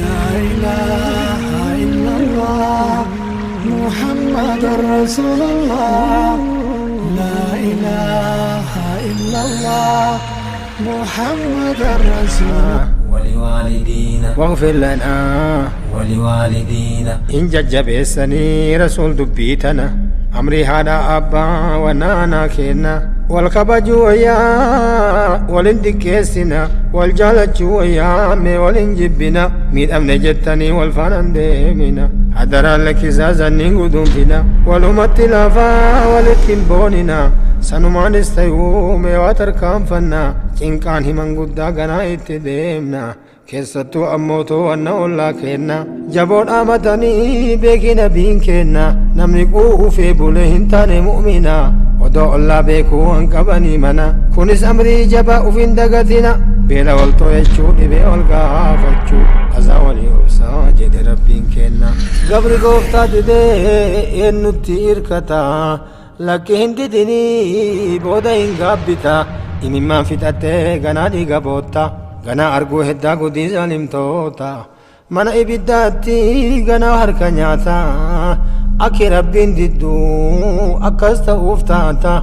لا إله إلا الله محمد رسول الله. لا إله إلا الله محمد رسول. ولوالدينا. واغفر لنا. ولوالدينا. إن jajjabeessanii rasuul dubbii tana amrii haadha abbaa wanaanaa kenna wal kabajuu wayyaa, walin xiqqeessina, wal jaalachuu wayyaa, mee walin jibbina, miidhamne jettanii wal faanaan deemina, hadaraan lakkisaa zanniin guduunfina, walumatti lafaa walitti hin boonina, sanumaanis ta'uu mee waa tarkaanfanna, cinqaan himan guddaa ganaa itti deemna, keessattuu ammoo to'anna ollaa kenna jaboo dhaamatanii beekina biin kenna namni quufee bulee hin taane mu'mina odoo ollaa beekuu han qabanii mana kunis amrii jabaa ufin dagatina beela wal to'achuu, dhibee wal gaafachuu, azaa walii obsaa jedhe Rabbiin kenna. Gabri gooftaa didee eenyutti hirkata? Lakki hin didinii booda hin gaabbita, imimmaan fixattee ganaa dhiiga bootta, ganaa arguu heddaa gudii zalimtoota, mana ibiddaatti ganaa harka nyaata, akki Rabbiin didduu akkas ta'uuf taata.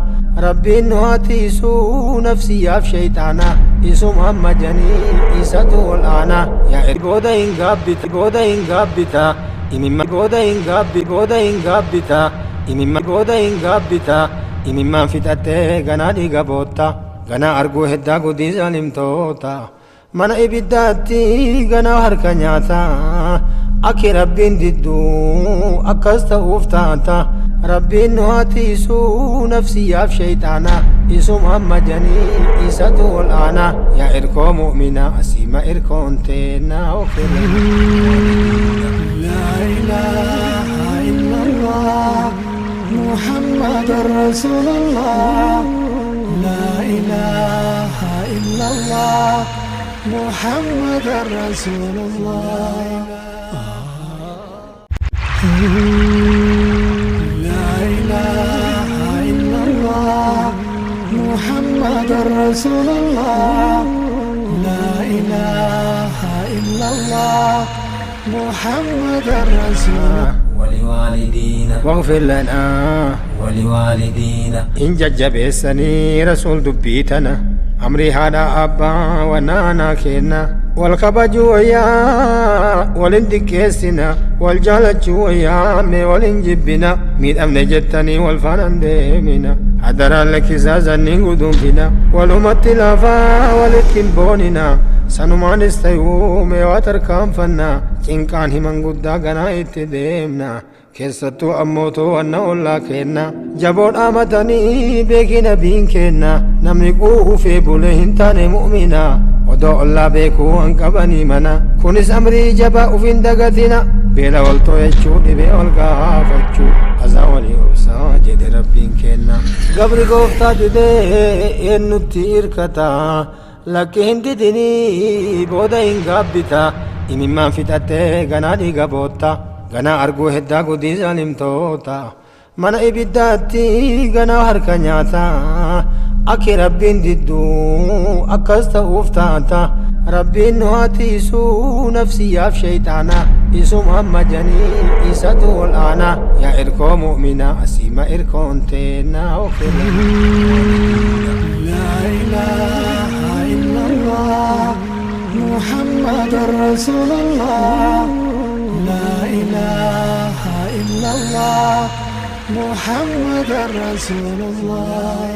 Rabbiin nu haa tiisuu nafsiyyaaf shayxaana isuma amma janii isatu ol aana yaa booda hin gaabbita, booda hin gaabbita, imimma booda hin gaabbi, booda hin gaabbita, imimma booda hin gaabbita, imimmaan fixattee ganaa dhiiga bootta, ganaa arguu heddaa gudii zalimtoota, mana ibiddaatti ganaa harka nyaata, akki Rabbiin didduu akkas ta'uuf taata. Rabbiin nu haa tiisuu nafsiyyaaf shayxaana isuma amma janii isatu ol aana yaa irkoo mu'mina asiima irkoon teennaa. لا إله إلا الله محمد رسول الله. لا إله إلا الله محمد رسول الله. لا إله إلا الله محمد رسول الله. لا إله إلا الله محمد رسول. ولوالدينا. واغفر لنا. ولوالدينا. إن jajjabeessanii rasuul dubbii tana amrii haadha abbaa wanaanaa kenna wal kabajuu wayyaa, walin xiqqeessina, wal jaalachuu wayyaa, mee walin jibbina, miidhamne jettanii wal faanaan deemina, hadaraan lakkisaa zanniin guduunfina, walumatti lafaa walitti hin boonina, sanumaanis ta'uu mee waa tarkaanfanna, cinqaan himan guddaa ganaa itti deemna, keessattuu ammoo to'anna ollaa kenna jaboo dhaamatanii beekina biin kenna namni quufee bulee hin taane mu'mina odoo ollaa beekuu han qabanii mana kunis amrii jabaa ufin dagatina beela wal to'achuu, dhibee wal gaafachuu, azaa walii obsaa jedhe Rabbiin kenna. Gabri gooftaa didee eenyutti hirkata? Lakki hin didinii booda hin gaabbita, imimmaan fixattee ganaa dhiiga bootta, ganaa arguu heddaa gudii zalimtoota, mana ibiddaatti ganaa harka nyaata, akki Rabbiin didduu akkas ta'uuf taata. Rabbiin nu haa tiisuu nafsiyyaaf shayxaana isuma amma janii isatu ol aana yaa irkoo mu'mina asiima irkoon teennaa. لا إله إلا الله محمد رسول الله. لا إله إلا الله محمد رسول الله.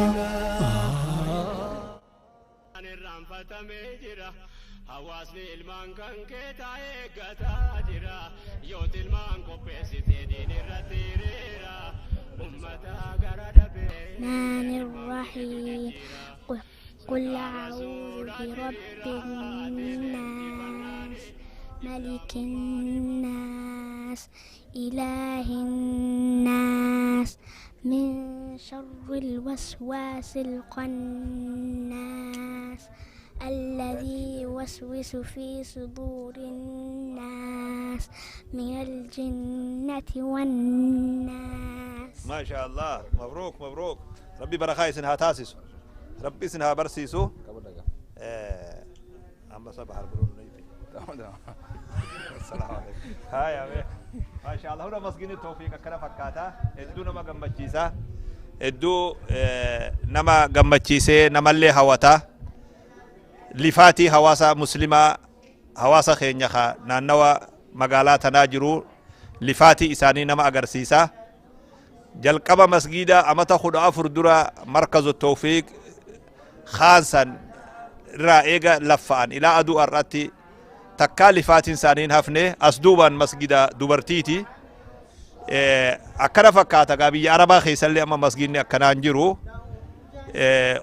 Irraanfatamee jira hawaasni ilmaan kan kee taa'ee eeggataa jira yoo ilmaan qopheessitee diin irratti hiriira ummata gara dhabee. الرحمن الرحيم. قل أعوذ برب الناس، ملك الناس، إله الناس، من شر الوسواس الخناس الذي يوسوس في صدور الناس، من الجنة والناس. ما شاء الله، مبروك مبروك، Rabbi barakaa isin haa taasisu, Rabbi isin haa barsiisu. Ambasa Bahar biroon nayte. Assalaamu alaikum. Haya mee. Maasha Allah hunda masgiidni Tawfiiq akkana fakkaata. Hedduu nama gammachiisa. Hedduu nama gammachiisee namallee hawata. Lifaatii hawaasa muslimaa hawaasa keenya ka naannawa magaalaa tanaa jiru lifaatii isaanii nama agarsiisa. Jalqaba masgiida amata 14 dura markazu Tawfiiq kaansan irraa eega laffa'an ilaa aduu har'aatti takkaa lifaatiin isaanii hin hafne. As duubaan masgida dubartiiti. Akkana fakkaata gaa biyya Arabaa keessallee amma masgidni akkanaa hin jiru.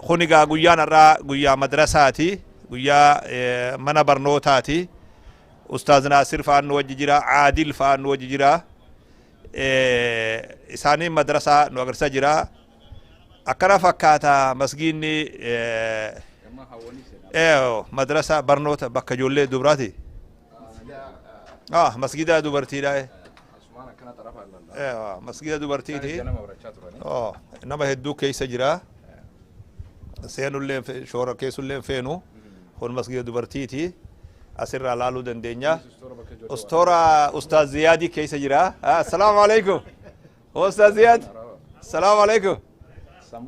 Kuni gaa guyyaan har'aa guyyaa madrasaati, guyyaa mana barnootaati. Ustaaz Naasir fa'aan nu wajji jira, Aadil fa'aan nu wajji jira. Isaaniin madrasaa nu agarsiisaa jira. Akkana fakkaata masgiidni madrasaa barnoota bakka ijoollee dubraati. Ah, masgida dubartiidha. Masgida dubartiiti. Oh, nama hedduu keessa jira. Seenullee shoora keessullee feenu. Kun masgida dubartiiti. Asirraa laaluu dandeenya. Ustoora Ustaaz Ziyaadii keessa jira. Assalaamu alaikum. Ustaaz Ziyaad. Assalaamu alaikum.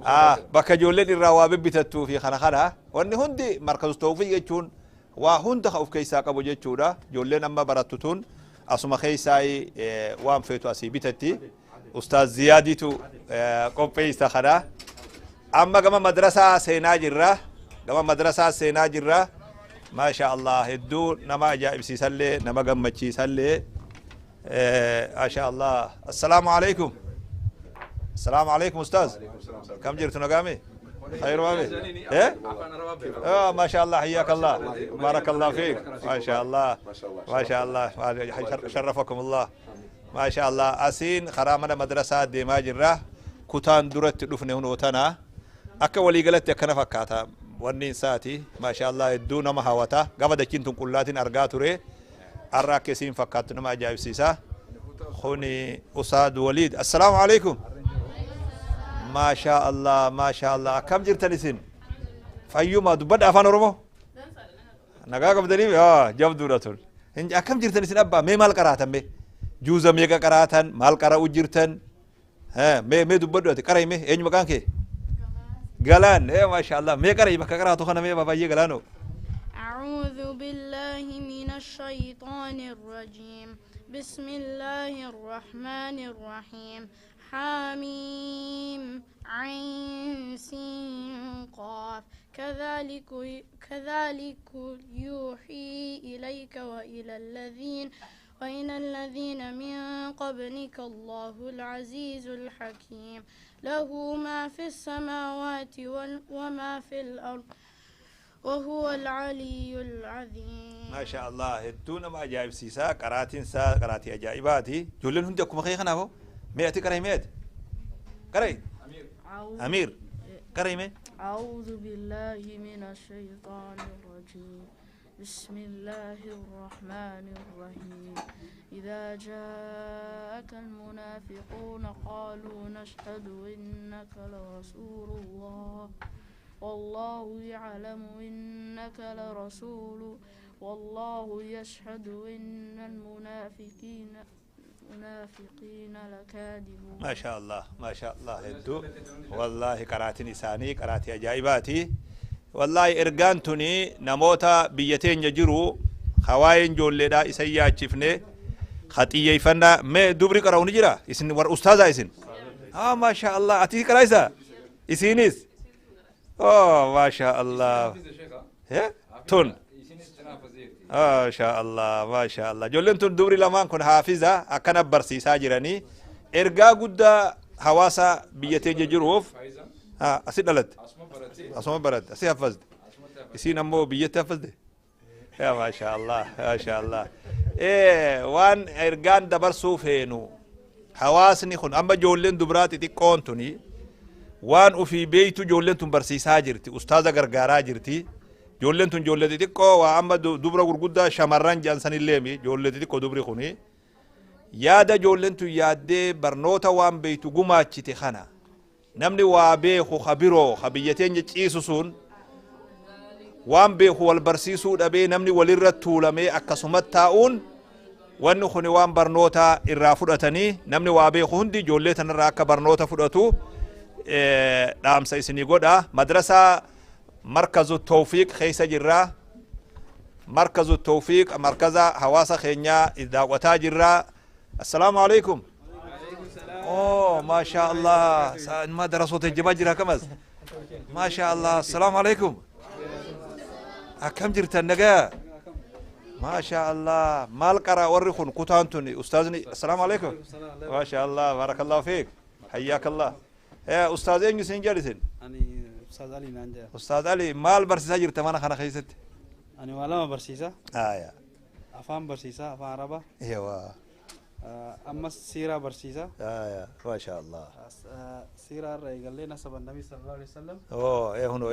Ah, bakka ijoolleen irraa waa bibbitattuu fi kana kana. Wanni hundi markazu Tawfiiq jechuun waa hunda ka of keessaa qabu jechuudha. Ijoolleen amma barattu tun asuma keessaa waan feetu asii bitatti. Ustaaz Ziyaadiitu qopheessa kana. Amma gama madrasaa seenaa jirra. Gama madrasaa seenaa jirra. Maasha Allah hedduu nama ajaa'ibsiisallee nama gammachiisallee. Maasha Allah. Assalaamu alaikum. Assalaamu alaikum ustaaz. Kam jirtu nagaame? خير ما ايه؟ اه ما شاء الله، حياك الله، بارك الله فيك، ما شاء الله ما شاء الله، شرفكم الله، ما شاء الله. Asiin karaa mana madrasaa deemaa jirra. Kutaan duratti dhufne hunoo tana. Akka waliigalatti akkana fakkaata wanni isaati. Maasha Allah hedduu nama hawata. Gaafa dachiin tun qullaatiin argaa ture. Har'a akka isiin fakkaattu nama ajaa'ibsiisa. Kuni Usaad Waliid. Assalaamu alaikum. Maasha Allah maasha Allah, akkam jirtan isin? Fayyuma dubbadha afaan Oromoo. Nagaa qabdanii jabduudha tun. Akkam jirtan isin abbaa? Mee maal qaraatan mee? Juuza meeqa qaraatan? Maal qara'u jirtan? Mee mee dubbadhu ati qara'i mee, eenyu maqaan kee? Galaan. Maasha Allah, mee qara'i bakka qaraatu kana mee baay'ee Galaanoo. أعوذ بالله من الشيطان الرجيم، بسم الله الرحمن الرحيم، حاميم عين سين قاف، كذلك كذلك يوحي إليك وإلى الذين من قبلك الله العزيز الحكيم، له ما في السماوات وما في الأرض وهو العلي العظيم. Maasha Allah hedduu nama ajaa'ibsiisaa, qaraatiin isaa qaraatii ajaa'ibaati. Ijoolleen hundi akkuma kee kanaafoo mee ati qara'i, mee ati qara'i, Amiir qara'i mee. أعوذ بالله من الشيطان الرجيم، بسم الله الرحمن الرحيم، إذا جاءك المنافقون قالوا نشهد إنك لرسول الله، والله يعلم إنك لرسول، والله يشهد إن المنافقين لكاذبون. Maasha Allah maasha Allah hedduu wallaahi qaraatiin isaanii qaraatii ajaa'ibaati. Wallaahi ergaan tuni namoota biyya teenya jiru hawaayeen ijoolleedhaa isa yaachifne ha xiyyeeffannaa. Mee dubri qara'u ni jira isin warra ustaazaa isin? Ah, maasha Allah, ati qaraayisa isiinis? Oh, maasha Allah. Tun maasha Allah maasha Allah, ijoolleen tun dubri lamaan kun haafiza akkana barsiisaa jiranii ergaa guddaa hawaasa biyya teenya jiruuf. Asi dhalatte, asuma baratte, asi haffazde, isiin ammoo biyyatti haffazde. Yaa maasha Allah maasha Allah, waan ergaan dabarsuu feenu hawaasni kun amma ijoolleen dubraa xixiqqoon tuni waan ufii beeytu ijoolleen tun barsiisaa jirti, ustaaza gargaaraa jirti. Ijoolleen tun ijoollee xixiqqoo waa amma dubra gurguddaa shamarran jedhan sanilleemi, ijoollee xixiqqoo dubri kuni yaada ijoolleen tun yaaddee barnoota waan beeytu gumaachite kana namni waa beeku ka biroo ka biyya teenya ciisu sun. Waan beeku wal barsiisuu dhabee namni walirra tuulamee akkasumatti taa'uun wanni kun waan barnoota irraa fudhatanii namni waa beeku hundi ijoollee tanarraa akka barnoota fudhatu dhaamsa isinii godha. Madrasaa Markazu Tawfiiq keessa jirra. Markazu Tawfiiq markaza hawaasa keenyaa daawwataa jirra. Assalaamu alaikum. Oh, maasha Allah. Ma darasoota jabaa jira kamas. Maasha Allah. Assalaamu alaikum. Akkam jirtan nagaa? Maasha Allah. Maal qara warri kun kutaan tuni ustaazni. Assalaamu alaikum. Maasha Allah. Barakallahu fiik. Hayyakallah. Ustaaz eenyu isin jedhisin? Ani Ustaaz Ali naan jedha. Ustaaz Ali maal barsiisaa jirta mana kana keessatti? Ani waa lama barsiisa. Aya. Afaan barsiisa, afaan Arabaa. Ewa. Ammas siiraa barsiisa. Aya, maasha Allah. Siiraa irra eegallee nasaba Nabii sallallahu alaihi wasallam. Oh, huno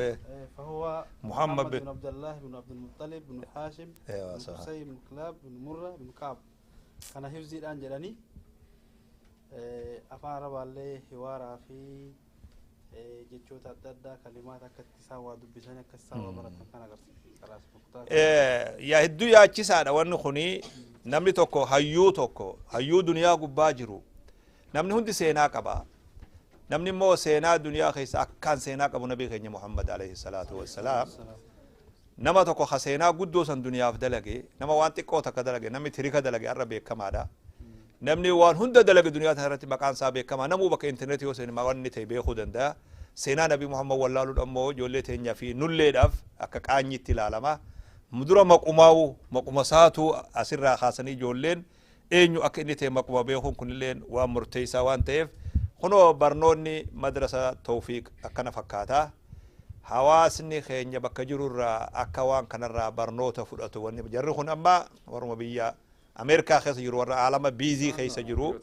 فهو محمد بن عبد الله بن عبد المطلب بن هاشم ايوه بن صح. قصي بن كلاب بن مرة بن كعب. kana hifziidhaan jedhanii afaan Arabaallee hiwaaraa fi jechoota adda addaa kalimaata akka itti isaan waa dubbisanii akka isaan waa baratan kan agarsiisa. Yaa hedduu yaachisaadha wanni kuni. Namni tokko hayyuu tokko hayyuu duniyaa gubbaa jiru namni hundi seenaa qaba. Namni immoo seenaa duniyaa keessa akkaan seenaa qabu nabii keenya Muhammad alayhi salaatu wassalaam. Nama tokko ka seenaa guddoo san duniyaaf dalage, nama waan xiqqoo takka dalage, namni tirika dalage har'a beekamaadha. Namni waan hunda dalage duniyaa tana irratti maqaan isaa beekamaa. Namuu bakka intarneetii yoo seene waan inni ta'e beekuu danda'a. Seenaa nabii Muhammad wallaaluudha ammoo ijoollee teenyaa fi nulleedhaaf akka qaanyitti ilaalama. Dura maqumaa'u maquma saatu asirraa kaasanii ijoolleen eenyu akka inni ta'e maquma beekuun kunilleen waan murteessaa waan ta'eef kunoo barnoonni madrasa Tawfiiq akkana fakkaata. Hawaasni keenya bakka jirurraa akka waan kanarraa barnoota fudhatu wanni jarri kun amma waruma biyya Ameerikaa keessa jiru warra alama biizii keessa jiru.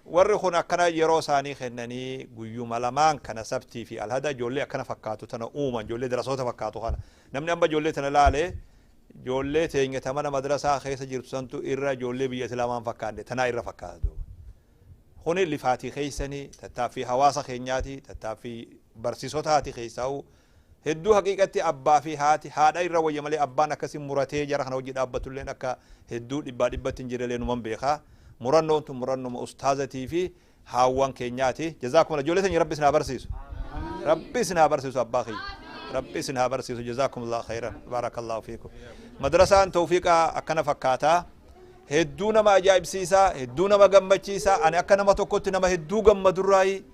Warri kun akkana yeroo isaanii kennanii guyyuma lamaan kana sabtii fi alhada ijoollee akkana fakkaatu tana uuman ijoollee darasoota fakkaatu kana. Namni amma ijoollee tana laale ijoollee teenya tamana madrasaa keessa jirtu santu irra ijoollee biyya islaamaan fakkaanne tanaa irra fakkaatu. Kuni lifaatii keessanii tattaaffii hawaasa keenyaati tattaaffii barsiisotaati keessaa'u hedduu haqiiqatti abbaa fi haati haadha irra wayya malee abbaan akkasii muratee jara kana hojii dhaabbatulleen akka hedduu dhibbaa dhibbatti hin jirrelee numan beekaa. Murannoon tun murannoma ustaazatii fi haawwan keenyaati. Jazaakumullah ijoollee teenya rabbi isin haa barsiisu. Rabbi isin haa barsiisu abbaa kiyya. Rabbi isin haa barsiisu. Jazaakumullah khairan. Baarakallahu fiikum. Madrasaan Tawfiiqaa akkana fakkaataa. Hedduu nama ajaa'ibsiisaa, hedduu nama gammachiisaa. Ani akka nama tokkotti nama hedduu gammadurraayi.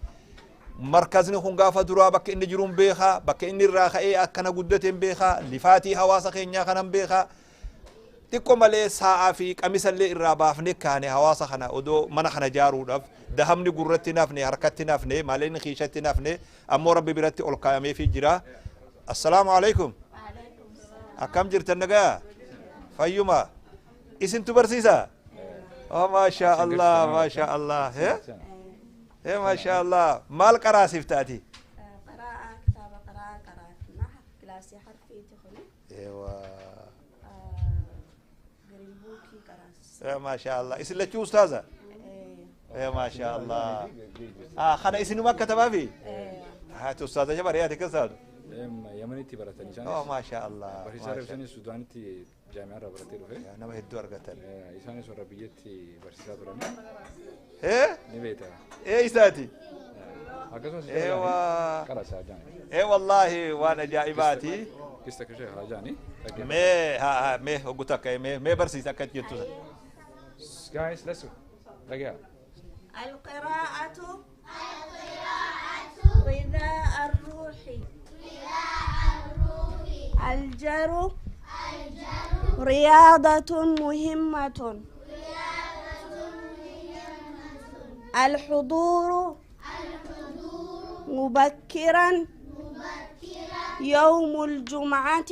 Markazni kun gaafa duraa bakka inni jiruun beekaa, bakka inni irraa ka'ee akkana guddateen beekaa, lifaatii hawaasa keenyaa kanan beekaa. Xiqqoo malee saa'aa fi qamisallee irraa baafnee kaane hawaasa kana odoo mana kana ijaaruudhaaf dahamni gurratti nafne, harkatti nafne, maalleen kiishatti nafne, ammoo rabbi biratti ol kaayameefii jira. Assalaamu alaikum. Akkam jirtan nagaa? Fayyuma. Isintu barsiisa? Oh, maasha Allah, maasha Allah. Maasha Allah. Maal qaraasiif taati? قراءة كتابة قراءة قراءة كلاسي حرفي تخلي. Ewa. قريبوكي قراص. Maasha Allah. Isin lachuu ustaaza? Maasha Allah. Kana isinuma katabaa fi? Haati ustaaza jaba riyaati kasaadu. Yamanitti baratanii isaanis. Oh, maasha Allah. Barsiisaa isaanis Sudaanitti jaami'aa irraa baratee dhufe. Nama hedduu argatan. Isaanis warra biyyatti barsiisaa turan. Ni beekta. Isaati? Akkasumas Ewa. qarasaa jaani. Wallaahi waan ajaa'ibaati. Kista kishee haa jaani. Mee haa mee hoggu takka mee barsiisa akka jettu sana. Guys, let's go. Dhagaa. القراءة غذاء الروح. الجر رياضة مهمة. الحضور مبكرا يوم الجمعة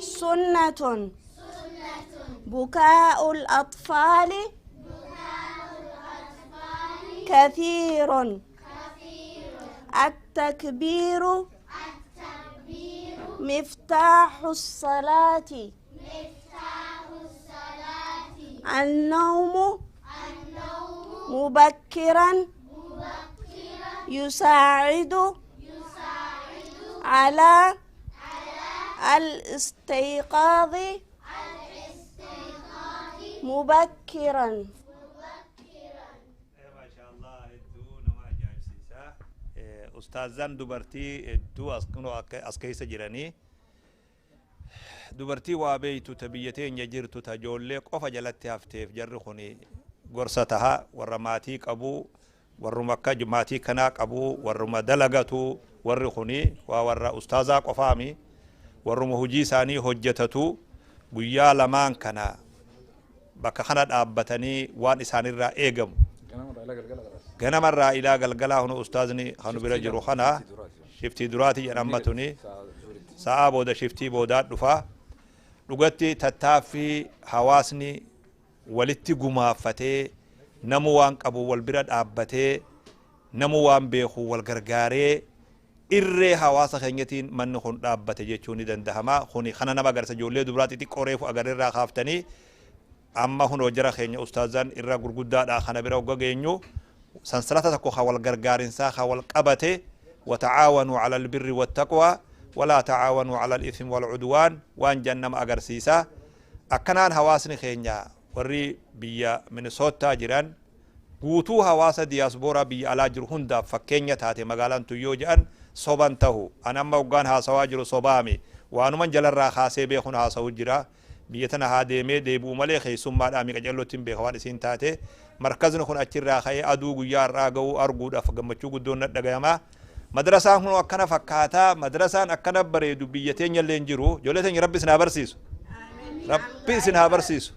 سنة. بكاء الأطفال كثير. التكبير مفتاح الصلاة. النوم مبكرا يساعد على الاستيقاظ مبكرا. Ustaazaan dubartii hedduu as keessa jiranii dubartii waa beeytu ta biyya teenya jirtu ta ijoollee qofa jalatti hafteef jarri kun gorsa taha warra maatii qabu warruma akka maatii kanaa qabu warruma dalagatu warri kuni waa warra ustaazaa qofaami warruma hojii isaanii hojjetatu guyyaa lamaan kana bakka kana dhaabbatanii waan isaanirraa eegamu ganamarraa ilaa galgalaa hunu ustaazni kanu bira jiru kana shiftii duraati jedhamma tuni sa'aa booda shiftii boodaa dhufa dhugatti tattaaffii hawaasni walitti gumaaffatee namu waan qabu wal bira dhaabbatee namu waan beeku wal gargaaree irree hawaasa keenyatiin manni kun dhaabbate jechuun ni dandahama. Kuni kana nama agarsiisa ijoollee dubaraa xixiqqoo reefu agarreerraa kaaftanii amma hunoo jara keenya ustaazaan irra gurguddaadha kana bira hogga geenyu sansalata tokko ka wal gargaarinsaa ka wal qabate watacaawanuu cala albirri wattaqwaa walaa tacaawanuu cala alithmi walcudwaan waan jan nama agarsiisa. Akkanaan hawaasni keenya warri biyya Minisootaa jiran guutuu hawaasa diyaasbooraa biyya alaa jiru hundaaf fakkeenya taate magaalaan tuyyoo jedhan soban tahu. An amma hoggaan haasawaa jiru sobaami waanuman jalarraa kaasee beekun haasawu jira. Biyya tana haa deemee deebi'u malee keessummaadhaa miqa jallotti hin beeka waan isiin taate. Markazni kun achirraa ka'ee aduu guyyaa irraa ga'uu arguudhaaf gammachuu guddoon na dhagayama. Madrasaan kun akkana fakkaataa madrasaan akkana bareedu biyya teenya illee hin jiru. Ijoollee teenya rabbi isin haa barsiisu. Rabbi isin haa barsiisu.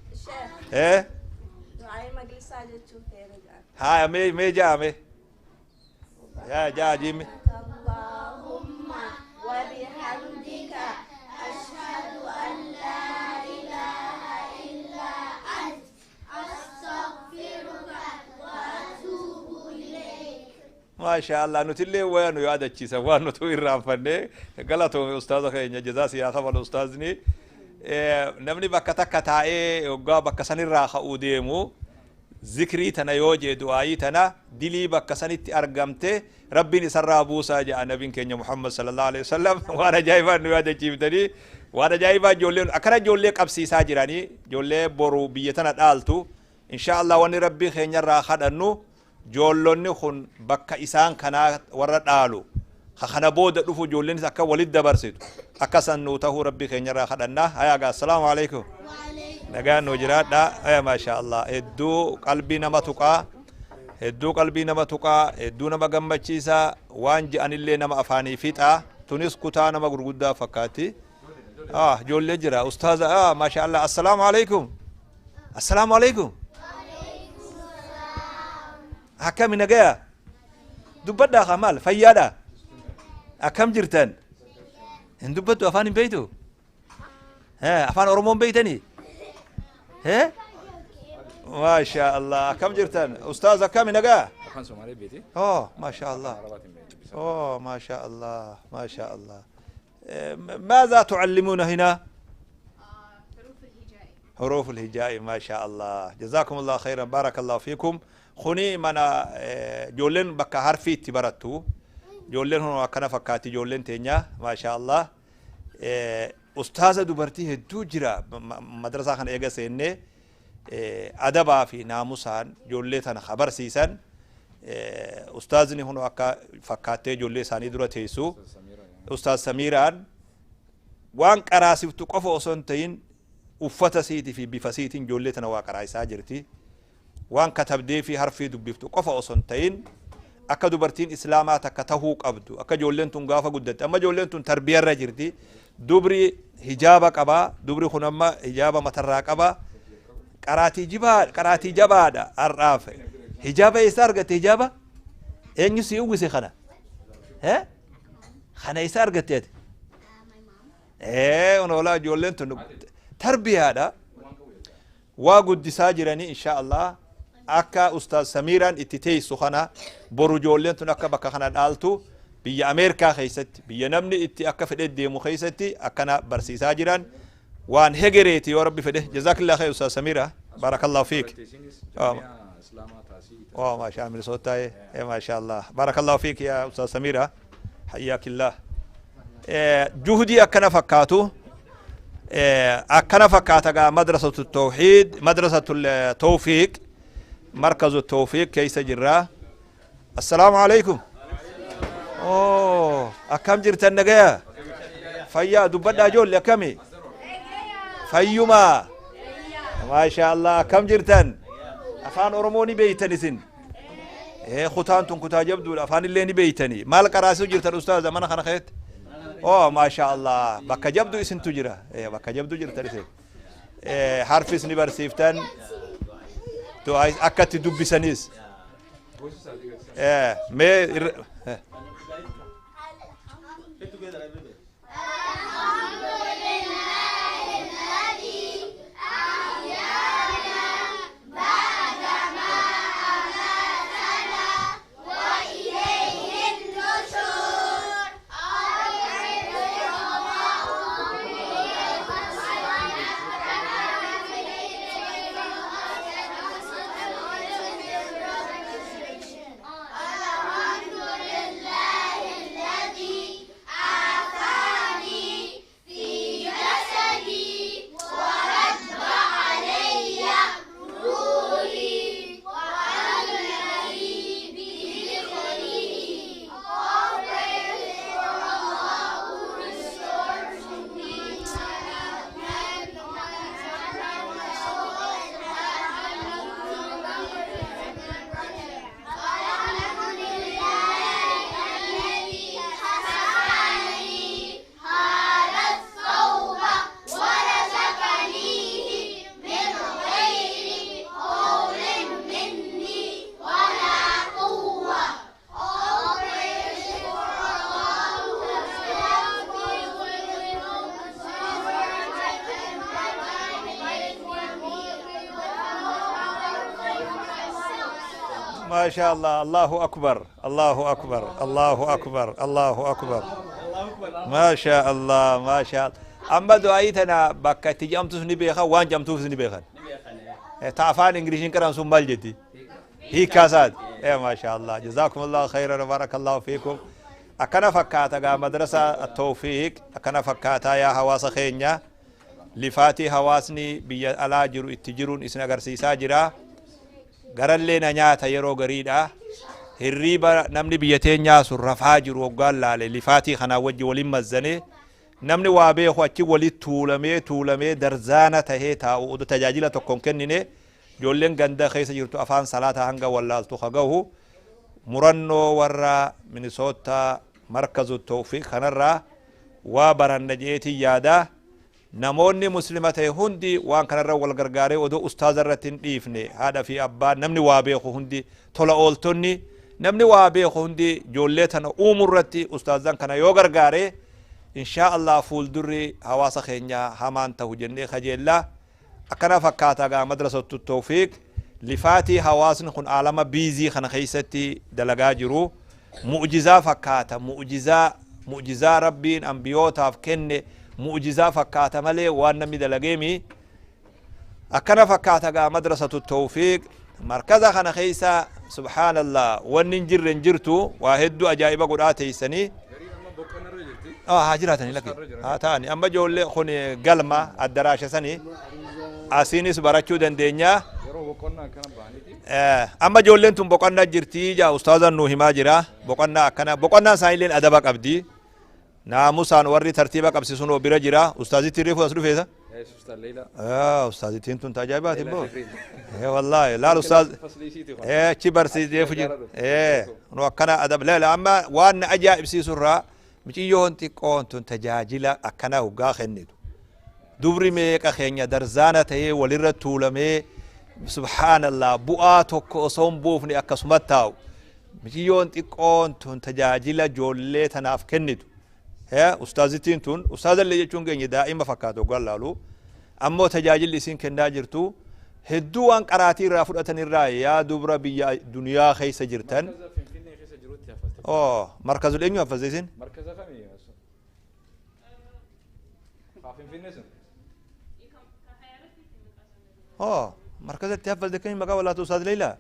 Haa mee mee ja'a mee. Yaa ja'a jiimi. ما شاء الله نتلي وين يادتشي سوان نتو إرافني غلطوا أستاذ خينيا جزاسي يا خبر أستاذني نمني بكتا كتاي وقا بكسني راخ أوديمو ذكري تنا يوجي دعائي تنا دلي بكسني تأرجمته ربي نسر أبوسا جاء نبي كنيا محمد صلى الله عليه وسلم وأنا جايبا نيادتشي بدني وأنا جايبا جولين أكره جولين قبسي ساجراني جولين برو بيتنا دالتو إن شاء الله وني ربي خينيا راخ أنه joollonni kun bakka isaan kanaa warra dhaalu kana booda dhufu joolleenis akka walit dabarsitu akka san nuu tahuu rabbii keenyarraa kadhannaa. Hayaagaa assalaamu alaikum nagaan nuu jiraadha. Haya maasha Allah hedduu qalbii nama tuqaa hedduu qalbii nama tuqaa hedduu nama gammachiisaa waan je'anillee nama afaanii fixaa tunis kutaa nama gurguddaa fakkaatti. Ijoollee jira ustaaza maasha Allah assalaamu alaikum assalaamu alaikum akkami nagaya dubbadhaa kaa maal fayyaadha akkam jirtan hin dubbattu afaan hin beeytu afaan oromoon beeytanii maasha Allah akkam jirtan ustaaz akkami nagaa afaan somaalee beeti maasha Allah maasha Allah maasha Allah. ماذا تعلمون هنا؟ حروف الهجاء. حروف الهجاء ما شاء الله جزاكم الله خيرا بارك الله فيكم. خوني منا جولين بكا حرفي تبرتو جولين هو كان فكاتي جولين تينيا ما شاء الله. أستاذة دبرتي هدو جرا مدرسة خان إيجا سيني أدبا في ناموسان جولين تنا خبر سيسان أستاذني هنا أكا فكاتي جولين ساني درا تيسو أستاذ سميران وان كراسي تقف أصنتين uffata siiti fi bifa siitiin ijoollee tana waa qaraayisaa jirti. Waan katabdee fi harfii dubbiftu qofa osoo hin ta'in akka dubartiin islaamaa takka tahuu qabdu akka ijoolleen tun gaafa guddatte amma ijoolleen tun tarbiyarra jirti. Dubri hijaaba qabaa dubri kun amma hijaaba matarraa qabaa qaraatii jabaadha har'aaf hijaaba eessa argatte hijaaba eenyu si uwwise kana kana eessa argatte ati onoolaa ijoolleen tun tarbiyaadha waa guddisaa jiranii insha Allah akka ustaaz Samiiraan itti teessu kana boru ijoolleen tun akka bakka kana dhaaltu biyya Ameerikaa keessatti biyya namni itti akka fedhe deemu keessatti akkana barsiisaa jiran waan hegereeti yoo rabbi fedhe. Jazakallah khayr ustaaz Samiira barakallahu fiik. ما شاء الله صوتي ما شاء الله بارك الله فيك يا أستاذ سميرة حياك الله. Juhdii akkana fakkaatu akkana fakkaata gaa madrasatu tawxiid madrasatu tawfiiq markazu tawfiiq keeysa jirra. Assalaamu alaykum. Oo, akkam jirtan? Nagaya, fayyaa? Dubbadhaa ijoollee, akkami? Fayyumaa? Maasha Allah. Akkam jirtan? Afaan Oromoo ni beeytan isin? Kutaan tun kutaa jabduudha, afaan illee ni beeytani. Maal qaraasuu jirtan ustaaza mana kana keessatti? Oh, maasha Allah, bakka jabdu isintu jira, bakka jabdu jirtan isin. Harfis ni barsiiftan, akkatti dubbisanis mee. ما شاء الله، الله أكبر، الله أكبر، الله أكبر، الله أكبر، ما شاء الله، ما شاء الله. أما دعايتنا بكا تجامتو سني بيخا وان جامتو سني بيخا تعفان إنجليزي كرام سمال جدي هي كاسات. إيه، ما شاء الله، جزاكم الله خيرا وبارك الله فيكم. أكنا فكاتا مدرسة التوفيق أكنا فكاتا يا hawaasa keenya. Lifaatii hawaasni biyya alaa jiru itti jiruun isin agarsiisaa jira. Garallee na nyaata yeroo gariidha. Hirriiba namni biyya teenyaa sun rafaa jiru hoggaan laale, lifaatii kanaa wajji waliin mazzane, namni waa beeku achi walitti tuulamee tuulamee darzaana tahee taa'u udu tajaajila tokko hin kennine, ijoolleen ganda keessa jirtu afaan salaataa hanga wallaaltu hagahu. Murannoo warra Minisootaa markazu tawfiiq kanarraa waa baranna jeetii yaada. Namoonni muslima ta'e hundi waan kanarra wal gargaaree odoo ustaaza irratti hin dhiifne, haadha fi abbaa, namni waa beeku hundi, tola ooltonni, namni waa beeku hundi ijoollee tana uumuu irratti ustaazan kana yoo gargaare, inshaa Allah fuuldurri hawaasa keenya hamaan ta'u jennee kajeellaa. Akkana fakkaata gaa madrasatu tawfiiq. Lifaatii hawaasni kun aalama biizii kana keessatti dalagaa jiru mu'jizaa fakkaata, mu'jizaa, mu'jizaa rabbiin ambiyootaaf kenne mu'jizaa fakkaata malee waan namni dalageemi. Akkana fakkaata gaa madrasatu tawfiiq. Markaza kana keessa subhaanallah wanni hin jirre hin jirtu. Waa hedduu ajaa'iba godhaa teeysanii haa jiraatanii lakki haa ta'ani. Amma ijoollee kun galma addaraasha sanii asiinis barachuu dandeenya. Amma ijoolleen tun boqonnaa jirti jaa ustaazan nuu himaa jira. Boqonnaa akkana boqonnaan isaaniilleen adaba qabdi, naamusaan warri tartiiba qabsiisuun bira jira. Ustaazitti reefu as dhufeessa. Ustaazittiin tun tajaa'ibaati immoo. Wallaahi laal ustaaz achi barsiiseefu jira. Nu akkana adab laala. Amma waan na ajaa'ibsiisu irraa miciyyoon xiqqoon tun tajaajila akkana hoggaa kennitu. Dubri meeqa keenya darzaana ta'ee walirra tuulamee subhaanallah bu'aa tokko osoo hin buufne akkasumat taa'u. Miciyyoon xiqqoon tun tajaajila ijoollee tanaaf kennitu. Ustaazittiin tun ustaazallee jechuun keenya daa'ima fakkaatu hoggaan laalu, ammoo tajaajilli isiin kennaa jirtu hedduu waan qaraatii irraa fudhatan irraa. Yaa dubra biyya duniyaa keessa jirtan. Oh, markazul eenyu haffazte isin? Markaza kami? Finfinnee sun. Oh, markazatti haffazte kami maqaa wallaatu ustaaz Leila?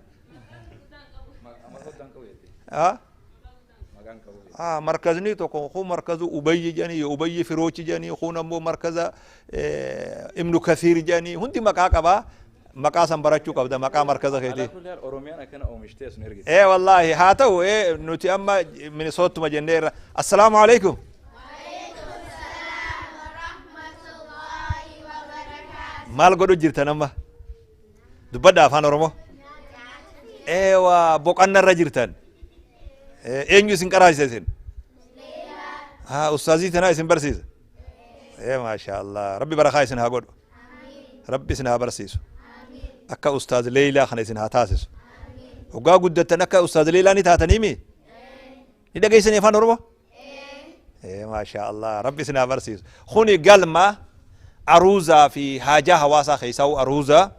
Maqaa guddaan qabu jettee. Ah? Markazni tokko kun markazu Ubayyi jedhanii Ubayyi Firoochi jedhanii kun ammoo markaza Ibnu Kathiir jedhanii hundi maqaa qabaa. Maqaa san barachuu qabda maqaa markaza keetii. Oromiyaan akkana oomishtee sun ergite. Ee wallaahi haa ta'u nuti amma Minisootuma jenneerra. Assalaamu alaikum. Maal godhu jirtan amma? Dubbadha afaan Oromoo. Eewa boqonnarra jirtan. Eenyu isin qaraasise isin? Ustaazii tanaa isin barsiisa. Maasha Allah. Rabbi barakaa isin haa godhu. Rabbi isin haa barsiisu. Akka Ustaaz Leylaa kana isin haa taasisu. Hoggaa guddattan akka Ustaaz Leylaa ni taataniimi? Ni dhageessanii afaan Oromoo? Maasha Allah. Rabbi isin haa barsiisu. Kuni galma aruuzaa fi haajaa hawaasaa keessaa aruuzaa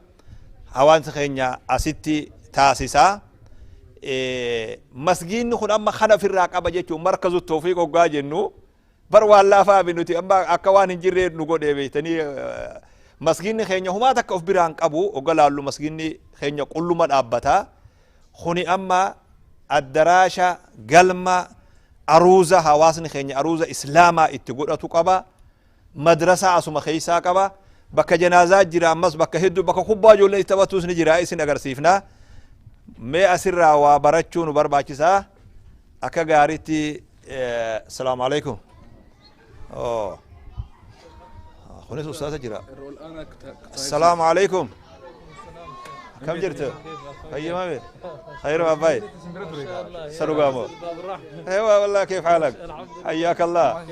hawaasni keenya asitti taasisaa. Masgiinni kun amma kana ofirraa qaba jechuun markazu tawfiiq hoggaa jennu bar waan laafaa fi nuti amma akka waan hin jirree nu godhee beektanii masgiinni keenya humaa takka of biraan qabu hogga laallu masgiinni keenya qulluma dhaabbataa. Kuni amma addaraasha galma aruuza hawaasni keenya aruuza islaamaa itti godhatu qaba. Madrasaa asuma keessaa qaba. Bakka janaazaa jira ammas bakka hedduu bakka kubbaa ijoolleen itti taphattus ni jira isin agarsiifna. Mee asirraa waa barachuu nu barbaachisaa. Akka gaariitti salaamu alaikum. Kunis ustaaza jira. Assalaamu alaikum. كم جرت؟ هيا ما بي خير ما باي سلو ايوه والله كيف حالك؟ حياك الله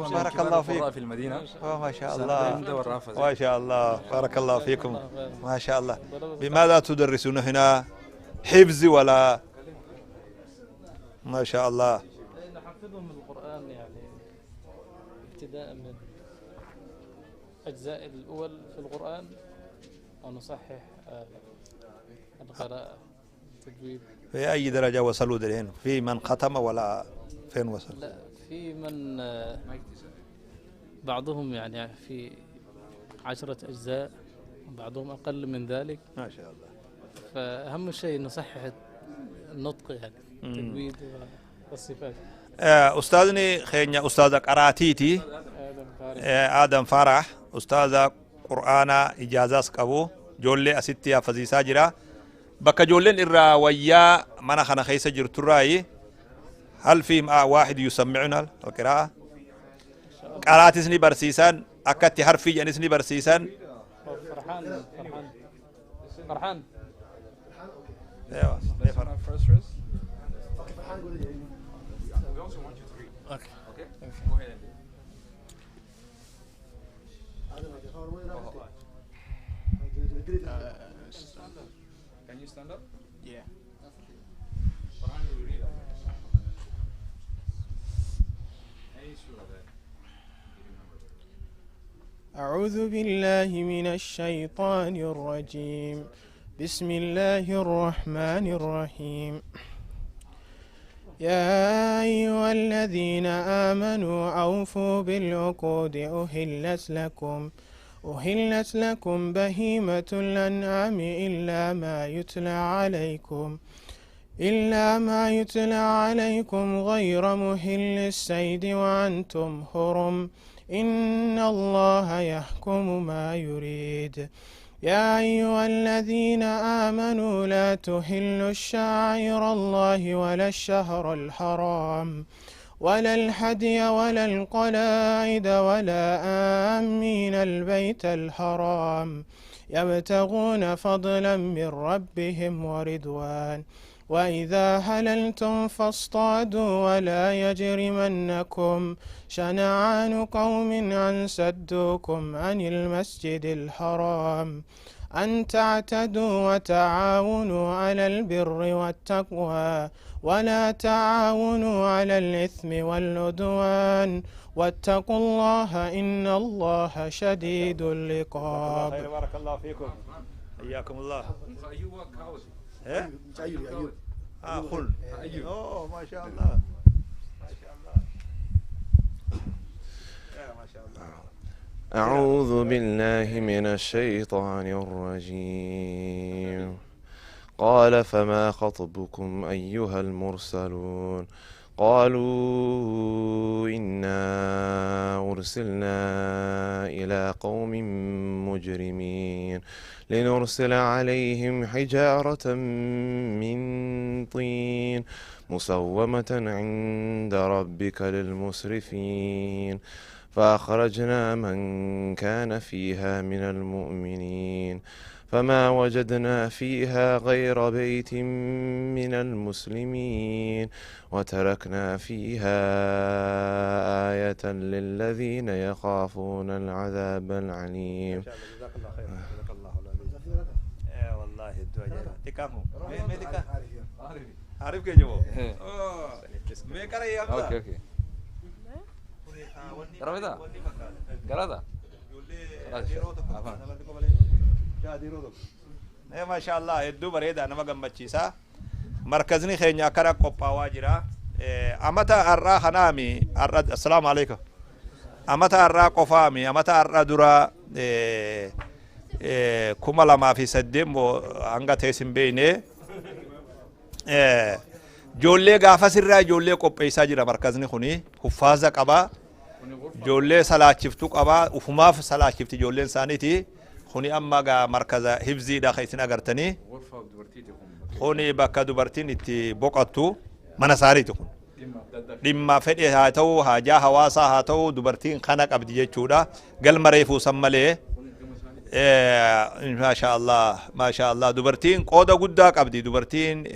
بارك الله فيك في المدينة ما شاء الله ما شاء الله بارك الله فيكم ما شاء الله. بماذا تدرسون هنا؟ حفظ ولا؟ ما شاء الله. نحفظهم القرآن يعني ابتداء من الأجزاء الأول في القرآن ونصحح القراءة التجويد. في أي درجة وصلوا الحين؟ في من ختم ولا فين وصل؟ لا في من بعضهم يعني في 10 أجزاء بعضهم أقل من ذلك. ما شاء الله. فأهم شيء نصحح النطق يعني التجويد والصفات. أستاذني خينيا أستاذ قراتيتي آدم فرح أستاذ قرآن إجازة قبو جولي أستيا فزيسا جرا بك جولين إرا ويا منا خنا خيسا جرتراي. هل في واحد يسمعنا القراءة؟ قراتسني برسيسان أكتي حرفي جنسني برسيسان. فرحان فرحان فرحان. ايوه Can you stand up? Yeah. أعوذ بالله من الشيطان الرجيم. بسم الله الرحمن الرحيم. يا أيها الذين آمنوا أوفوا بالعقود أهلت لكم بهيمة الأنعام إلا ما يتلى عليكم غير مهل الصيد وأنتم حرم إن الله يحكم ما يريد. يا أيها الذين آمنوا لا تهلوا شعائر الله ولا الشهر الحرام ولا الهدي ولا القلائد ولا آمين البيت الحرام يبتغون فضلا من ربهم ورضوان وإذا حللتم فاصطادوا ولا يجرمنكم شنعان قوم أن سدوكم عن المسجد الحرام أن تعتدوا وتعاونوا على البر والتقوى ولا تعاونوا على الإثم والعدوان واتقوا الله إن الله شديد العقاب. بارك الله فيكم حياكم الله. إيه؟ خل. أوه ما شاء الله ما شاء الله ما شاء الله. أعوذ بالله من الشيطان الرجيم. قال فما خطبكم أيها المرسلون؟ قالوا إنا أرسلنا إلى قوم مجرمين لنرسل عليهم حجارة من طين مسومة عند ربك للمسرفين فأخرجنا من كان فيها من المؤمنين فما وجدنا فيها غير بيت من المسلمين وتركنا فيها آية للذين يخافون العذاب العليم. جزاك الله خير، جزاك الله خير. والله الدعاء تكامو ميديكا عارف كيف جو ميكرا يا اوكي اوكي قرأت قرأت. ما شاء الله hedduu bareeda nama gammachiisa. Markazni keenya akkana qophaawaa jira. Amata har'aa kanaami har'a assalaamu alaikum. Amata har'aa qofaami amata har'aa dura 2008 moo hanga ta'es hin beekne ijoollee gaafas irraa ijoollee qopheessaa jira. Markazni kuni huffaaza qaba, ijoollee salaachiftuu qaba, ufumaaf salaachifti ijoolleen isaaniiti. Kuni amma gaa markaza hifziidha kan isin agartanii. Kuni bakka dubartiin itti boqottu mana isaaniiti. Kun dhimma fedhe haa ta'u, haajaa hawaasaa haa ta'u, dubartiin kana qabdi jechuudha. Galma reefuu san malee maasha Allah, maasha Allah, dubartiin qooda guddaa qabdi. Dubartiin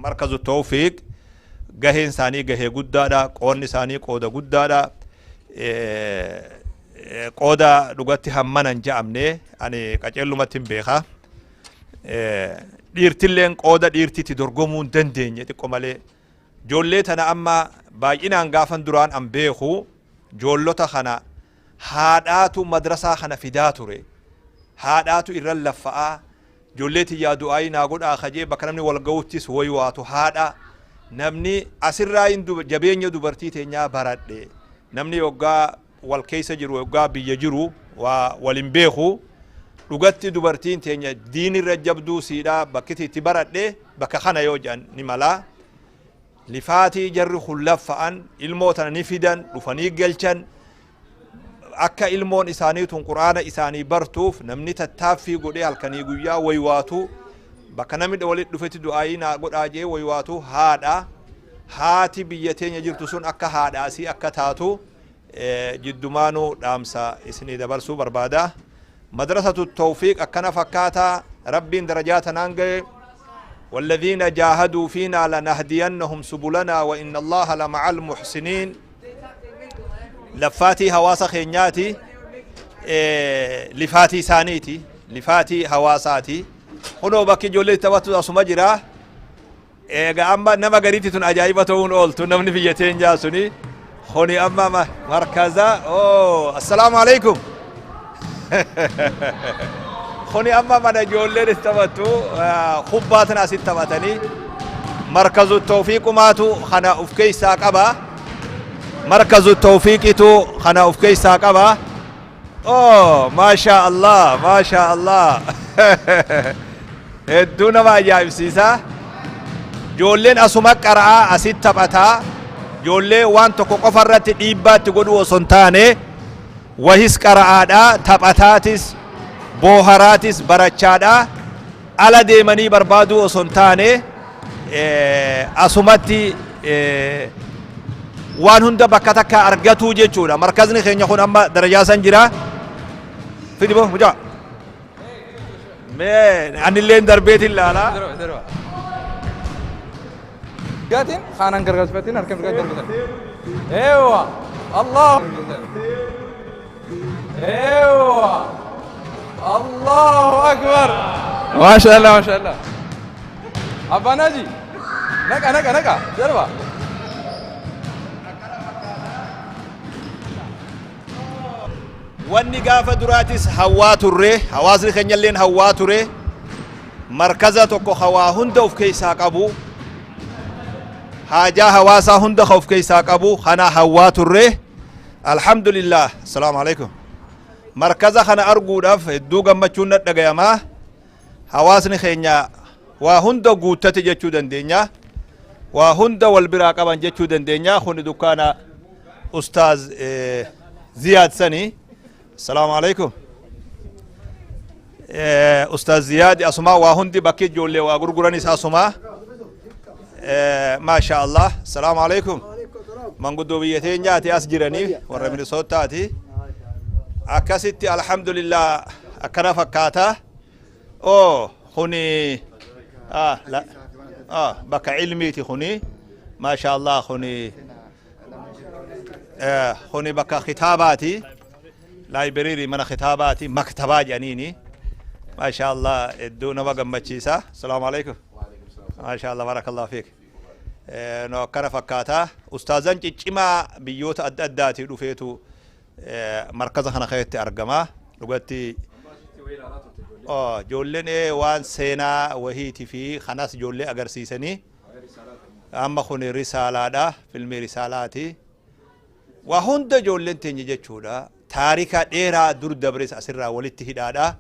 Markazu Tawfiiq gaheen isaanii gahee guddaadha, qoodni isaanii qooda guddaadha. Qooda dhugatti hammana hin je'amne ani qaceellumatti hin beeka. Dhiirtilleen qooda dhiirtitti dorgomuu hin dandeenye xiqqo malee. Ijoollee tana amma baay'inaan gaafan duraan an beeku ijoollota kana haadhaatu madrasaa kana fidaa ture. Haadhaatu irra laffa'aa ijoollee tiyyaa du'aayii naa godhaa kajee bakka namni wal ga'uttis wayi waatu haadha. Namni asirraa hin jabeenya dubartii teenyaa baradhe. Namni yoggaa wal keessa jiru, yoggaa biyya jiru waa walin beeku. Dhugatti dubartiin teenya diinirra jabduu siidha bakkiti itti baradhe bakka kana yoo jedhan ni malaa. Lifaatii jarri kun laffa'an ilmoo tana ni fidan dhufanii galchan akka ilmoon isaanii tun quraana isaanii bartuuf namni tattaaffii godhee halkanii guyyaa waywaatu bakka namni walitti dhufetti du'aayii naa godhaa jee waywaatu haadha. Haati biyya teenya jirtu sun akka haadhaasii akka taatu jiddumaanuu dhaamsa isinii dabarsuu barbaada. Madrasatu Tawfiiq akkana fakkaataa rabbiin darajaa tanaan ga'e. والذين جاهدوا فينا لنهدينهم سبلنا وإن الله لمع المحسنين. لفاتي هواسا خينياتي لفاتي سانيتي لفاتي هواساتي هنو بكي جولي تبتو أسما جرا أما نما قريتي تن أجايبة تون أولتو نمني في يتين جاسوني خوني أما مركزا. أوه السلام عليكم. خوني أما من جولي تبتو خباتنا ست تبتني مركز التوفيق ماتو خنا أفكي ساقبا مركز التوفيق تو خنا أفكي ساقبا. أوه ما شاء الله ما شاء الله. الدون ما جايب سيسا جولين أسمك قرأ أسيت تبتا جولي وان تكو قفرت ديبات تقولوا سنتاني وهس قرأ تبتاتس بوهراتس برچادا على ديمني بربادو سنتاني أسمتي وان هند بكتك أرجتو جيتشونا مركزني خين يكون أما درجة سنجرا في دبو مجا مين عن اللين دربيت الله لا قاتين خانان قرقش فاتين أركب قاتين ايوه الله ايوه الله اكبر ما شاء الله ما شاء الله ابا ناجي نكا نكا نكا جربا wanni gaafa duraatis hawaa turre hawaasni keenyalleen hawaa ture markaza tokko hawaa hunda of keessaa qabu haajaa hawaasaa hunda of keessaa qabu kana hawaa turre alhamdulillah. Assalaamu alaikum. Markaza kana arguudhaaf hedduu gammachuun na dhagayamaa hawaasni keenya waa hunda guuttate jechuu dandeenya. Waa hunda wal biraa qaban jechuu dandeenya. Kuni dukkaana Ustaaz Ziyaad sani. Assalaamu alaikum. Ustaaz Ziyaad asumaa waa hundi bakki ijoollee waa gurguranis asumaa. Maasha Allah. Assalaamu alaikum. Manguddoo biyya teenyaati as jiranii warra Minisootaati. Akkasitti alhamdulillah akkana fakkaata. Oh, kuni ah, la, ah, bakka ilmiiti kuni. Maasha Allah kuni kuni bakka kitaabaati. Laayibireerii mana kitaabaati maktabaa jedhaniini. Maasha Allah hedduu nama gammachiisa. Assalaamu alaikum. Maasha Allah barakallahu fiik. No akkana fakkaata. Ustaazan ciccimaa biyyoota adda addaatii dhufeetu markaza kana keessatti argama. Dhugatti ijoolleen waan seenaa wahiitii fi kanas ijoollee agarsiisanii amma kun risaalaadha, filmii risaalaati. Waa hunda ijoolleen teenya jechuudha. Taarika dheeraa dur dabres asirraa walitti hidhaadha.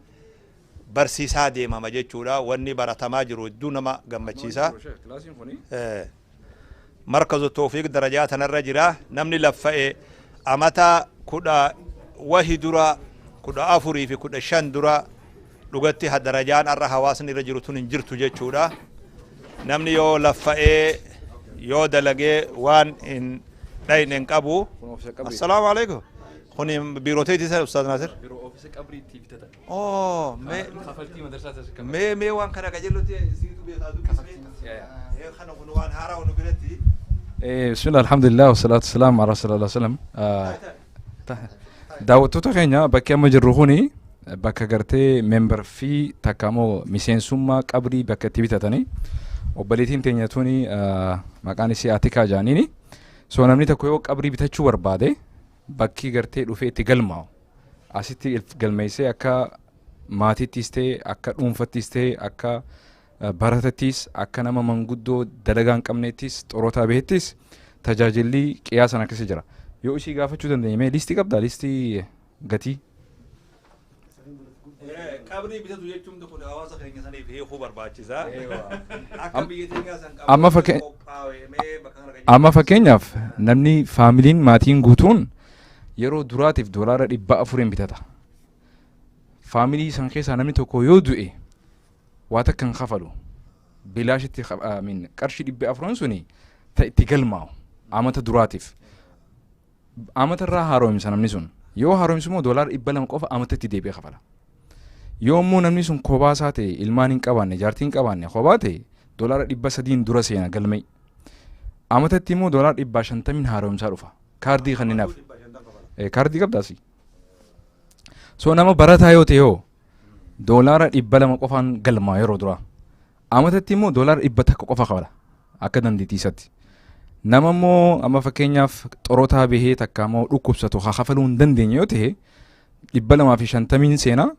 Barsiisaa deemama jechuudha. Wanni baratamaa jiru hedduu nama gammachiisa. Markazu Toofiq darajaa tanarra jira. Namni laffa'e amata kudha wahi dura 14 fi 15 dura dhugatti darajaan har'a hawaasni irra jiru tun hin jirtu jechuudha. Namni yoo laffa'ee yoo dalagee waan hin dhayne hin qabu. Assalaamu alaikum. Kuni biiroo teetii isa Ustaaz Naasir? Biiroo ofiisa qabrii itti bitatan. Oh, mee Kafaltii madarsaa isa mee mee waan kana qajeellotti siitu beekaa dubbismee. Kana kun waan haaraa nu biratti. Bismillah, alhamdulillah, wasalaatu wasalaamu ala rasuulillah sallam. Daawwattoota keenya, bakki amma jirru kuni bakka gartee member fi takka immoo miseensummaa qabrii bakka itti bitatanii. Obboleettiin teenya tuni maqaan isii Atikaa jaaniini. So namni tokko yoo qabrii bitachuu barbaade bakki gartee dhufee itti galmaa'u asitti galmeessee akka maatiittis ta'e, akka dhuunfattis ta'e, akka baratattis, akka nama manguddoo dalagaa hin qabneettis, xorotaa bahettis tajaajilli qiyaasan akkasii jira. Yoo isii gaafachuu dandeenye, mee listii qabdaa, listii gatii? Qabrii bitatu jechuun kun hawaasa keenya saniif hiikuu barbaachisa. Akka biyya teenyaa san Amma qophaa'e mee bakka kana Amma fakkeenyaaf namni faamiliin maatiin guutuun yeroo duraatiif $400 bitata. Faamilii san keessaa namni tokko yoo du'e waa takka hin kafalu. Bilaashitti min qarshii 400 suni ta itti galmaa'u amata duraatiif. Amata irraa haaromsa namni sun. Yoo haaromsu immoo $200 qofa amata itti deebi'ee kafala. Yoo immoo namni sun kophaa isaa ta'e, ilmaan hin qabaanne, jaartii hin qabaanne, kophaa ta'e, $300 dura seena galmee. Amatatti immoo $150 haaromsaa dhufa. Kaardii kanninaaf. Kaardii qabdaasi. So nama barataa yoo ta'e hoo $200 qofaan galmaa yeroo duraa. Amatatti immoo $100 qofa kafala akka dandeettii isaatti. Nama immoo amma fakkeenyaaf xorotaa bahee takka immoo dhukkubsatu haa kafaluu hin dandeenye yoo ta'e 250n seenaa,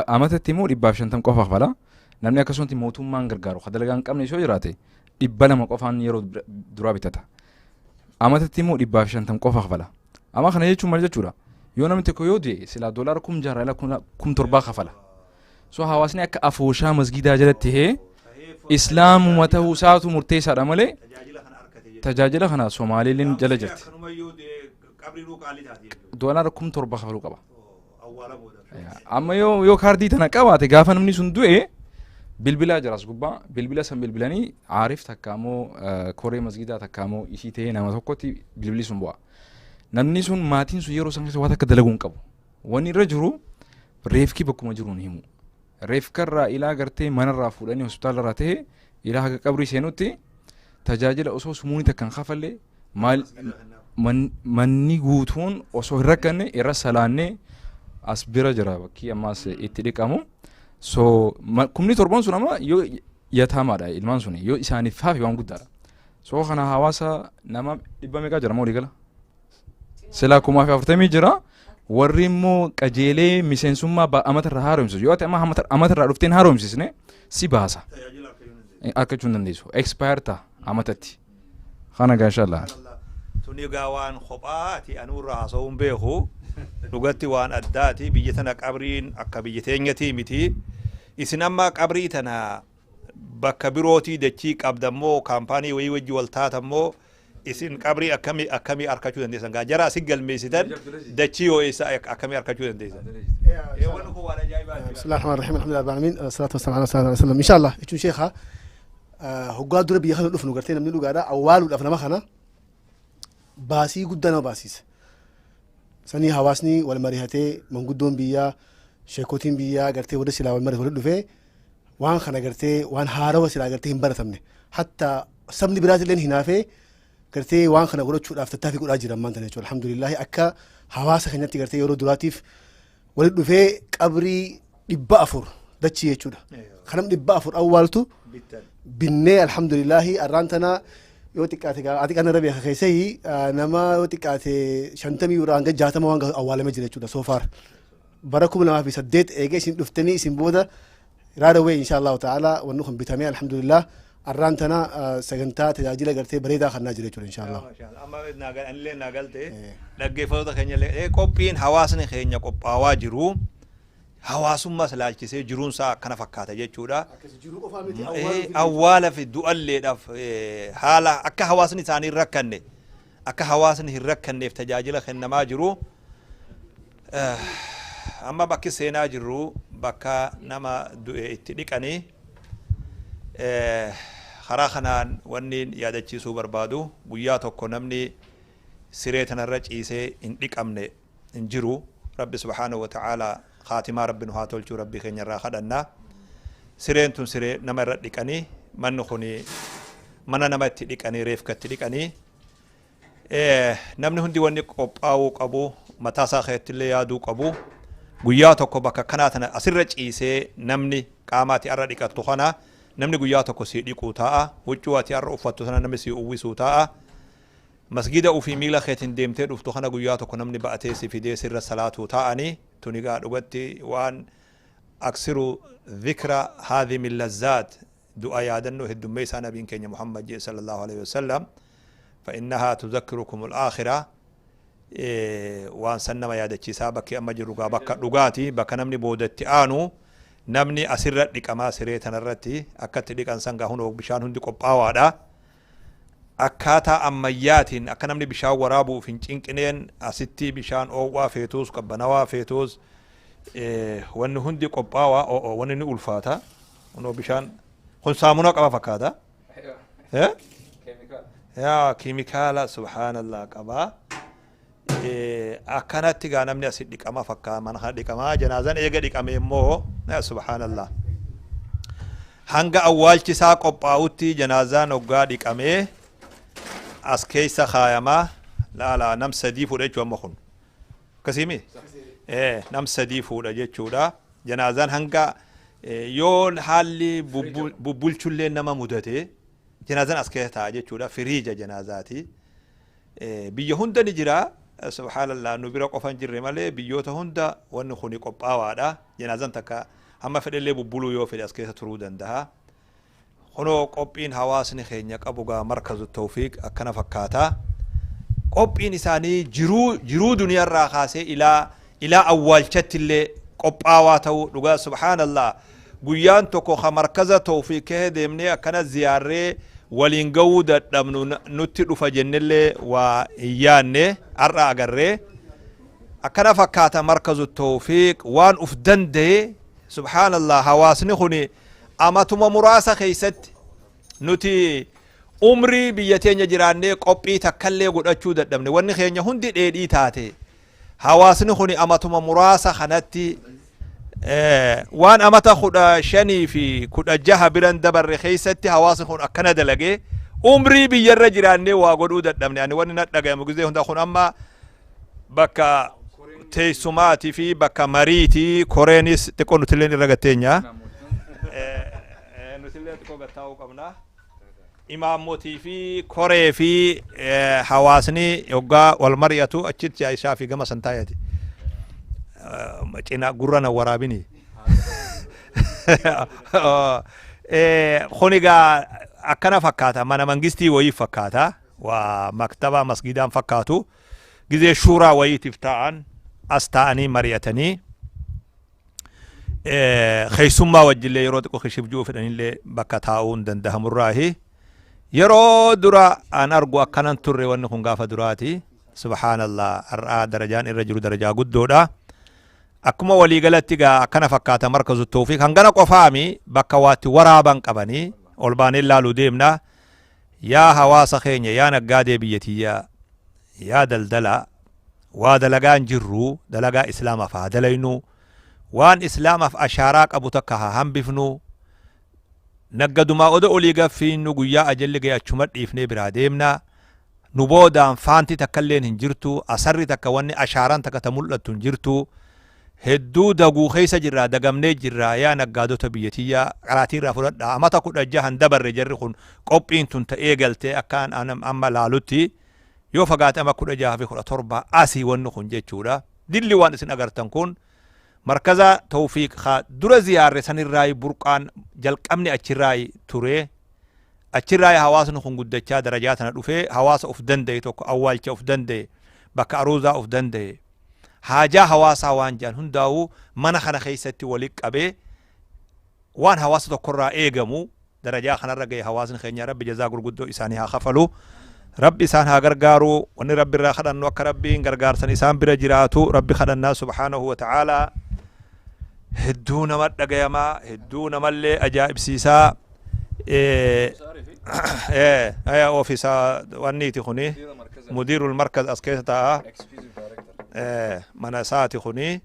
amatatti immoo 150 qofa kafala. Namni akkasumatti mootummaan gargaaru ka dalagaa hin qabne yoo jiraate 200 qofaan yeroo duraa bitata. Amatatti immoo 150 qofa kafala. Amma kana jechuun maal jechuudha? Yoo namni tokko yoo du'e silaa $6,000 ila 7,000 kafala. So hawaasni akka afooshaa masgiidaa jalatti tahee islaamuma ta'uu isaatu murteessaadha malee tajaajila kana Somaaliileen jala jirti. $7,000 kafaluu qaba. Amma yoo kaardii tana qabaate gaafa namni sun du'e bilbilaa jira as gubbaa, bilbila san bilbilanii aarif takka immoo koree masgiidaa takka immoo isii ta'ee nama tokkotti bilbilli sun bu'a. Namni sun maatiin sun yeroo san keessa waan takka dalaguu hin qabu. Wanni irra jiru reefki bakkuma jiruun himu. Reefkarraa ilaa gartee manarraa fuudhanii hospitaalarraa ta'e ilaa haga qabrii seenutti tajaajila osoo sumuunii takka hin kafalle maal manni guutuun osoo hin rakkanne irra salaannee as bira jira bakki ammaas itti dhiqamu. So 7,000 sun amma yoo yataamaadha ilmaan sun yoo isaaniif hafe waan guddaadha. So kana hawaasa nama dhibba meeqaa jira moo waliigala? Silaa 1,040 jira. Warri immoo qajeelee miseensummaa amata irraa haaromsisu. Yoo ati amma amata irraa dhufteen haaromsisne si baasa. Argachuu hin dandeessu. Expire ta'a amatatti. Kana gaa inshallah. Tuni egaa waan kophaati anuurra haasa'uun beeku. Dhugatti waan addaati. Biyya tana qabriin akka biyya teenyatii miti. Isin amma qabrii tana Bakka birootii dachii qabdammoo, kaampaanii wayii wajji wal taatammoo, isin qabrii akkamii akkamii arkachuu dandeessan? Gaa jara asit galmeessitan dachii yoo eessa akkamii arkachuu dandeessan? بسم الله الرحمن الرحيم، الحمد لله رب العالمين، الصلاة والسلام على رسول الله وسلم. إن شاء الله jechuun sheekha, hoggaa dura biyya kana dhufnu gartee namni dhugaadha awwaaluudhaaf nama kana baasii guddaa nama baasiisa. Sanii hawaasni wal mari'atee, manguddoon biyyaa, sheekotiin biyyaa gartee warri silaa wal mari'ate walitti dhufee waan kana gartee waan haarawa silaa gartee hin baratamne, hatta sabni biraatillee hinaafee gartee waan kana godhachuudhaaf tattaaffii godhaa jira ammaan tana jechuudha. Alhamdulillahi, akka hawaasa keenyatti gartee yeroo duraatiif walitti dhufee qabrii 400 dachii jechuudha. Kanam 400 awwaaltu binnee, alhamdulillahi, arraan tana yoo xiqqaate ati kan irra beeka keessai nama yoo xiqqaate 50 irraa hanga 60 waan awwaalamee jira jechuudha. So far bara 2008 eegee isin dhuftanii isin booda right away, insha Allahu ta'ala, wanni kun bitamee, alhamdulillah, arraan tana sagantaa tajaajila gartee bareedaa kannaa jira jechuudha, insha Allah. Amma anillee naa galte, dhaggeeffattoota keenya illee qophiin hawaasni keenya qophaawaa jiru hawaasummaas laalchisee jiruunsaa akkana fakkaata jechuudha. Awwaala fi du'alleedhaaf haala akka hawaasni isaanii hin rakkanne, akka hawaasni hin rakkanneef tajaajila kennamaa jiru. Amma bakki seenaa jirru bakka nama du'e itti dhiqanii. Karaa kanaan wanni yaadachiisuu barbaadu, guyyaa tokko namni siree tanarra ciisee hin dhiqamne hin jiru. Rabbi subhaanahu wa ta'ala kaatimaa rabbi nu haa tolchuu, rabbi keenya irraa kadhanna. Sireen tun siree nama irra dhiqanii, manni kun mana nama itti dhiqanii, reefka itti dhiqanii. Namni hundi wanni qophaa'uu qabu, mataa isaa keessatti illee yaaduu qabu, guyyaa tokko bakka kanaa tana asirra ciisee namni qaama ati arra dhiqattu kana namni guyyaa tokko sii dhiquu taa'a, huccuu ati arra uffattu sana namni sii uwwisuu taa'a, masgida ufii miila keetiin deemtee dhuftu kana guyyaa tokko namni ba'atee si fidee sirra salaatuu taa'anii. Tuni gaa dhugatti waan أكثروا ذكر هاذم اللذات, du'a yaadannoo heddummeessaa nabiin keenya Muhammad jee صلى الله عليه وسلم، فإنها تذكركم الآخرة. Waan san nama yaadachiisaa. Bakki amma jirru gaa bakka dhugaati, bakka namni boodatti aanu. Namni asirra dhiqamaa, siree tanarratti akkatti dhiqan san gaa hunoo bishaan hundi qophaawaadha. Akkaataa ammayyaatiin akka namni bishaan waraabuuf hin cinqineen asitti bishaan oowwaa feetuus qabbanawaa feetuus wanni hundi qophaawaa. O'o, wanni ni ulfaata. Kunoo bishaan kun saamunaa qaba fakkaata. Yaa keemikaala, subhaanallah, qabaa. Akkanatti gaa namni asi dhiqama fakkaa, mana kana dhiqamaa. Janaazaan eega dhiqame immoo, subhaanallah, hanga awwaalchi isaa qophaa'utti janaazaan hoggaa dhiqamee as keessa kaayamaa. Laala, nam sadii fuudha jechuu amma kun akkasiimi, nam sadii fuudha jechuudha. Janaazaan hanga yoo haalli bubbulchullee nama mudate janaazaan as keessa taa'a jechuudha. Firiija janaazaati biyya hunda ni jira. Subhaanallah, nu bira qofa hin jirre malee biyyoota hunda wanni kuni qophaawaadha. Janaazaan takka hamma fedhellee bubbuluu yoo fedhe as keessa turuu danda'a. Kunoo qophiin hawaasni keenya qabu gaa Markazu Tawfiiq akkana fakkaata. Qophiin isaanii jiruu duniyaarraa kaasee ilaa awwaalchatti illee qophaawaa ta'uu dhugaa. Subhaanallah, guyyaan tokko ka Markaza Tawfiiq kee deemnee akkana ziyaarree waliin ga'uu dadhabnu nutti dhufa jennellee waa hin yaanne, har'a agarree. Akkana fakkaata Markazu Tawfiiq, waan uf danda'e. Subhaanallah, hawaasni kuni amatuma muraasa keessatti, nuti umrii biyya teenya jiraannee qophii takkallee godhachuu dadhabne, wanni keenya hundi dheedhii taate. Hawaasni kuni amatuma muraasa kanatti waan amata 15 fi 16 biran dabarre keessatti hawaasni kun akkana dalagee, umrii biyyarra jiraannee waa godhuu dadhabne. Ani wanni na dhagayamu gizee hunda kun amma bakka teessumaatii fi bakka mariitii, koreenis xiqqoo nutilleen irra gatteenya, nutillee xiqqoo gattaa'uu qabna. Imaamotii fi koree fi hawaasni yoggaa wal mari'atu achitti isaa fi gama san taayati. Cina gurra na waraabini. Kun egaa akkana fakkaata, mana mangistii wayii fakkaata, waa maktaba masgidaan fakkaatu. Gizee shuuraa wayiitiif taa'an as taa'anii mari'atanii. Keessummaa wajjillee yeroo xiqqoo kishibjuu fedhanillee bakka taa'uun dandahamurraahi. Yeroo dura an argu akkanan turre wanni kun gaafa duraati. Subhaanallah har'aa darajaan irra jiru darajaa guddoodha. Akkuma waliigalatti gaa akkana fakkaata markazu tawfiiq hangana qofaami bakka waatti waraaban qabanii ol baanee laaluu deemna. Yaa hawaasa keenya yaa naggaadee biyya tiyyaa yaa daldalaa waa dalagaa hin jirru dalagaa islaamaaf haa dalaynu waan islaamaaf ashaaraa qabu takka haa hambifnu naggadumaa odo olii gad fiinnu guyyaa ajalli gahe achuma dhiifnee biraa deemna nu boodaan faanti takkalleen hin jirtu asarri takka wanni ashaaraan takka ta mul'attu hin jirtu Hedduu daguu keessa jirraa dagamnee jirraa yaa naggaadota biyya tiyyaa qaraatii irraa fudhadhaa amata 16n dabarre jarri kun qophiin tun ta eegalte akka an amma laalutti yoo fagaate ama 16 fi 17 asii wanni kun jechuudha dilli waan isin agartan kun markaza tawfiiq ka dura ziyaarre sanirraayi burqaan jalqabni achirraayi ture achirraayi hawaasni kun guddachaa darajaa tana dhufee hawaasa uf danda'e tokko awwaalcha uf danda'e bakka aruuzaa uf danda'e haajaa hawaasaa waan jedhan hundaa'uu mana kana keessatti wali qabee waan hawaasa tokkorraa eegamu darajaa kanarra gahe hawaasni keenya rabbi jazaa gurguddoo isaanii haa kafalu. Rabbi isaan haa gargaaru wanni rabbi irraa kadhannu akka rabbiin gargaarsan isaan bira jiraatu rabbi kadhannaa subhaanahu wa ta'aalaa hedduu nama dhagayamaa hedduu namallee ajaa'ibsiisaa oofisa wanniiti kuni mudiirul markaz as keessa taa'a mana isaati kuni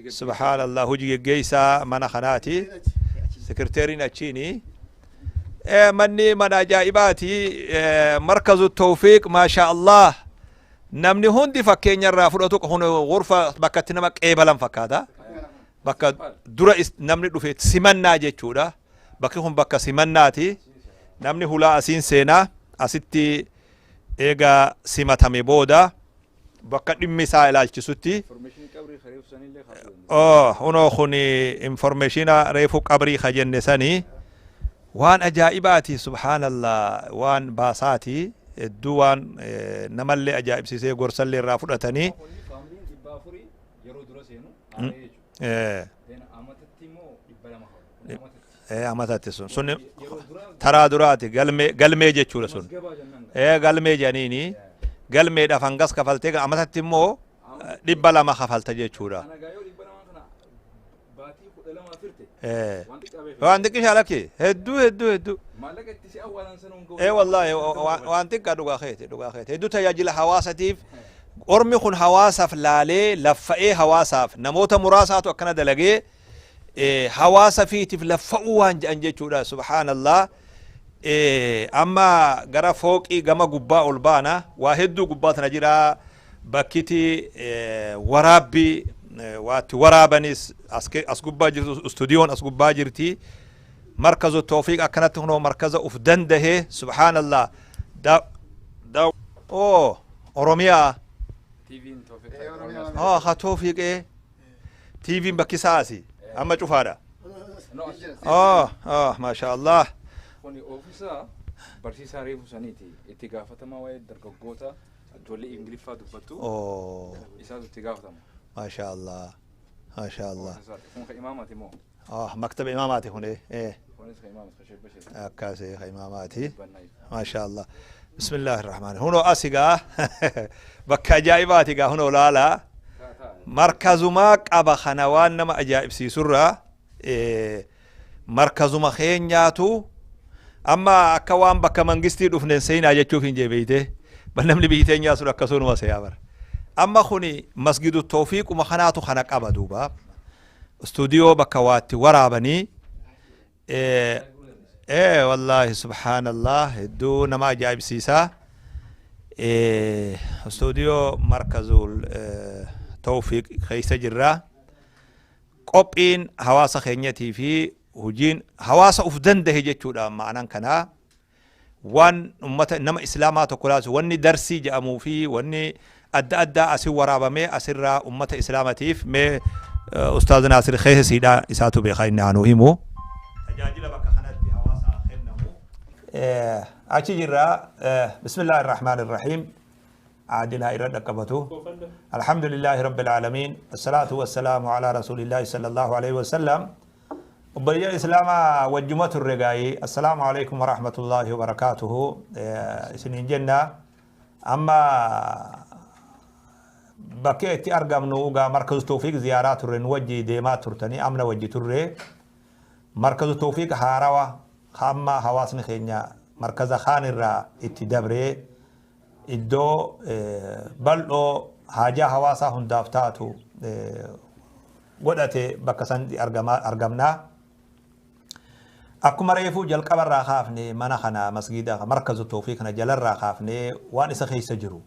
subhaanallah hojii geggeessaa mana kanaati sekirteeriin achiini manni mana ajaa'ibaati markazu tawfiiq maasha allah namni hundi fakkeenya irraa fudhatu kun gurfa bakka itti nama qeebalan fakkaata bakka dura namni dhufe simannaa jechuudha Bakki kun bakka simannaati. Namni hulaa asiin seenaa asitti eega simatame booda bakka dhimmi isaa ilaalchisutti Oh, hunoo kun informeeshina reefu qabrii ka jenne sani waan ajaa'ibaati subhaanallah waan baasaati hedduu waan namallee ajaa'ibsiisee gorsallee irraa fudhatanii Yeroo dura seenu haaree jechuudha. Then amatatti immoo 200 hafu. Kun amatatti. Amatatti sun sun taraa duraati galmee galmee jechuudha sun. Masgabaa jennaan. Galmee jedhaniini galmeedhaaf hangas kafaltee amatatti immoo 200 kafalta jechuudha. Kana gaa yoo 200 kana baatii 12 firte waan xiqqaa beeku. Waan xiqqishaa lakki hedduu hedduu hedduu. Maallaqa itti si awwaalan sana hin ga'u. Wallaahi waan xiqqaa dhugaa keeti dhugaa keeti hedduu tajaajila hawaasatiif Ormi kun hawaasaaf laalee laffa'ee hawaasaaf namoota muraasaatu akkana dalagee hawaasa fiitiif laffa'uu waan jedhan jechuudha subhaanallah amma gara fooqii gama gubbaa ol baana waa hedduu gubbaa tana jira bakkiti waraabbii waatti waraabanis as gubbaa jirtu istuudiyoon as gubbaa jirti markazu toofiiq akkanatti kunoo markaza uf dandahe subhaanallah da da oo Oromiyaa. TV'n Toofiq Oromiyaa. Oh, ha Toofiq ee. TV'n bakki isaa asi. Amma cufaadha. Oh, oh, maasha Allah. Kuni oofisa barsiisaa reefu saniiti. Itti gaafatamaa waa'ee dargaggoota ijoollee Ingiliffaa dubbattu. Oh. Isaatu itti gaafatama. Maasha Allah. Maasha Allah. Oofisa isaati. Kun kan imaamaati moo? Ah, maktaba imaamaati kun ee. Kunis kan imaamati kan Sheek Bashir. Akkas kan imaamaati. Maasha Allah. Bismillaahi rahmaani. Hunoo asi gaa bakka ajaa'ibaati gaa hunoo laalaa. Markazumaa qaba kana waan nama ajaa'ibsiisurraa markazuma keenyaatu amma akka waan bakka mangistii dhufneen seenaa jechuuf hin jeebeeyte. Bal namni biyyi teenyaa sun akkasuma seeyaa bara. Amma kuni masgidu toofiiquma kanaatu kana qaba duuba. Studio bakka waa itti waraabanii ee wallaahi subhaanallah hedduu nama ajaa'ibsiisa studio markazul tawfiiq keessa jirra qophiin hawaasa keenyatii fi hojiin hawaasa uf dandahe jechuudha ma'anaan kanaa waan ummata nama islaamaa tokko laasu wanni darsii jedhamuu fi wanni adda addaa asin waraabamee asirraa ummata islaamatiif mee ustaaz Naasir keessa siidhaa isaatu beekaa inni haa nuu himu. Tajaajila bakka kanatti hawaasaa kennamu. Achi jirra. Bismillaahi Irrahmaan Irrahiim. عادل هاي رد قبته. الحمد لله رب العالمين، الصلاة والسلام على رسول الله صلى الله عليه وسلم. وبرجال الإسلام وجمة الرجاي، السلام عليكم ورحمة الله وبركاته. سنين جنة أما بكيت أرقم نوغا مركز توفيق زيارات الرنوجي ديما ترتني أمنا وجي تري مركز توفيق هاراوا خاما حواسن خينيا مركز خان الرا اتدبري iddoo bal'oo haajaa hawaasaa hundaaf taatu godhate bakka san argamnaa. Akkuma reefuu jalqabarraa kaafne mana kana masgiida markazu tawfiiq kana jalarraa kaafne waan isa keessa jiru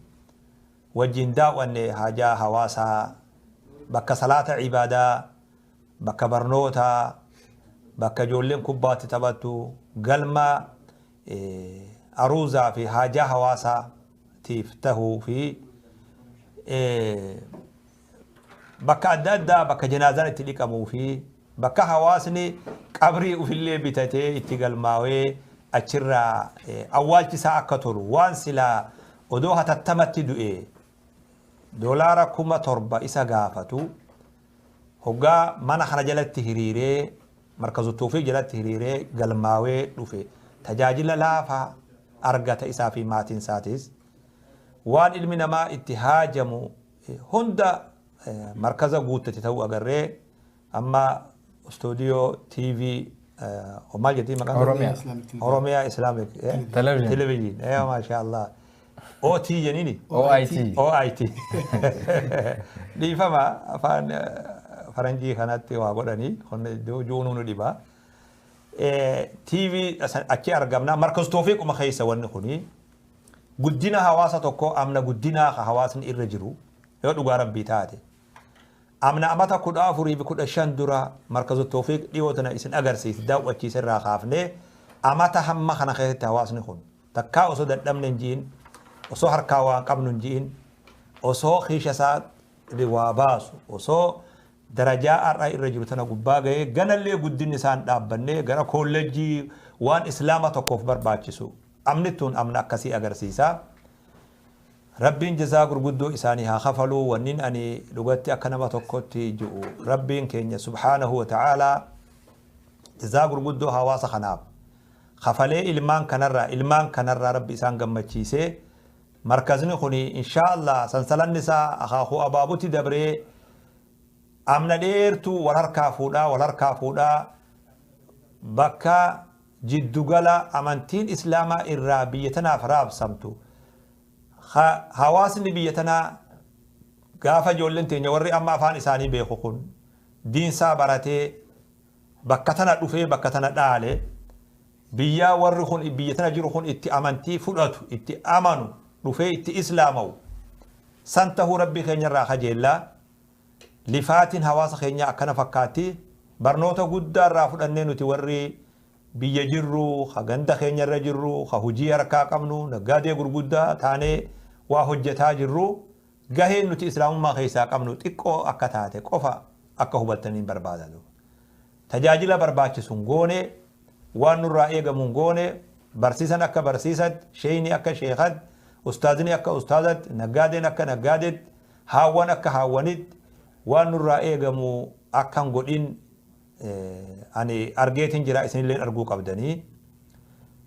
wajjin daawwanne haajaa hawaasaa bakka salaata ibaadaa bakka barnootaa bakka ijoolleen kubbaatti taphattu galma aruuzaa fi haajaa hawaasaa tiif tahuu fi bakka adda addaa bakka janaazaan itti dhiqamuu fi bakka hawaasni qabrii ufillee bitatee itti galmaawee achirraa awwaalchisaa akka tolu waan silaa odoo hatattamatti du'e $7,000 isa gaafatu hoggaa mana kana jalatti hiriiree markazu tawfiiq jalatti hiriiree galmaawee dhufe tajaajila laafaa argata isaa fi maatiin isaatis. Waan ilmi namaa itti haajamu hunda markaza guutate ta'uu agarree amma stuudiyoo TV maal jettii maqaan Oromiyaa Islamic Television maasha Allah OT jenini OIT OIT dhiifama afaan faranjii kanatti waa godhanii juunuu nu dhibaa TV achi argamna markaz tawfiiquma keessa wanni kuni guddina hawaasa tokko amna guddinaa hawaasni irra jiru yoo dhugaa rabbii taate amna amata 14 fi 15 dura markazu tawfiiq dhiyoo tana isin agarsiise daawwachiise irraa kaafne amata hamma kana keessatti hawaasni kun takkaa osoo dadhabne hin ji'in osoo harkaa waan qabnu hin ji'in osoo kiisha isaa waa baasu osoo darajaa har'a irra jiru tana gubbaa ga'ee ganallee guddinni isaan dhaabbanne gara koolleejjii waan islaama tokkoof barbaachisu amni tun amna akkasii agarsiisa. Rabbiin jazaa gurguddoo isaanii haa kafaluu wannin ani dhugatti akka nama tokkotti ji'u Rabbiin keenya subhaanahu wa ta'aalaa jazaa gurguddoo hawaasa kanaaf kafalee ilmaan kanarraa Rabbi isaan gammachiisee markazni kuni inshaa Allah sansalanni isaa akaakuu abaabutti dabree amna dheertuu wal harkaa fuudhaa bakka jiddugala amantiin islaamaa irraa biyya tanaaf raabsamtu hawaasni biyya tanaa gaafa ijoolleen teenya warri amma afaan isaanii beeku kun diinsaa baratee bakka tana dhufee bakka tana dhaale biyyaa warri kun biyya tana jiru kun itti amantii fudhatu itti amanu dhufee itti islaamawu san tahuu rabbii keenyarraa kajeellaa lifaatiin hawaasa keenya akkana fakkaatti barnoota guddaa irraa fudhannee nuti warri biyya jirru ka ganda keenyarra jirru ka hojii harkaa qabnu naggaadee gurguddaa taanee waa hojjetaa jirru gaheen nuti islaamummaa keessaa qabnu xiqqoo akka taate qofa akka hubattaniin barbaadatu. Tajaajila barbaachisuun goone waan nurraa eegamuun goone barsiisan akka barsiisatti sheeyni akka sheekatti ustaazni akka ustaazatti naggaadeen akka naggaadetti haawwan akka haawwanitti waan nurraa eegamu akkan godhin ani argeetiin jira isinillee arguu qabdanii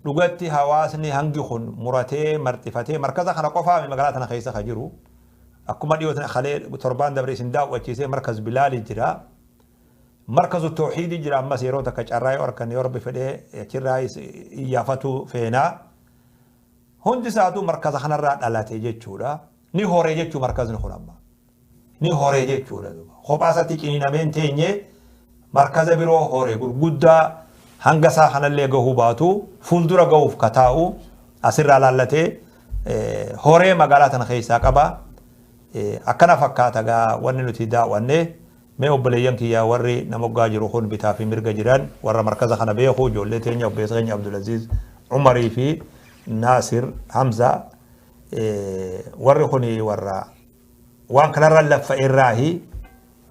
dhugatti hawaasni hangi kun muratee marxifatee markaza kana qofaa magaalaa tana keessa ka jiru akkuma dhiyoo kalee torbaan dabre isin daawwachiisee markaz bilaali jira markazu tawxiidii jira ammas yeroo takka carraa yoo arganne yoo rabbi fedhee achirraa iyyaafatu feenaa hundi isaatu markaza kanarraa dhalate jechuudha ni horee jechuu markazni kun amma ni horee jechuudha kophaa isaatti ciniinameen teenye markaza biroo horee gurguddaa hanga isaa kanallee gahuu baatu fuuldura gahuuf kataa'u asirraa laallatee horee magaalaa tana keessaa qaba. Akkana fakkaata gaa wanni nuti daawwanne mee obboleeyyan kiyyaa warri nama hoggaa jiru kun bitaa fi mirga jiran warra markaza kana beeku ijoollee teenya obboleessa keenya Abdulaziz Umarii fi Naasir Hamza warri kuni warra waan kanarra laffa irraahi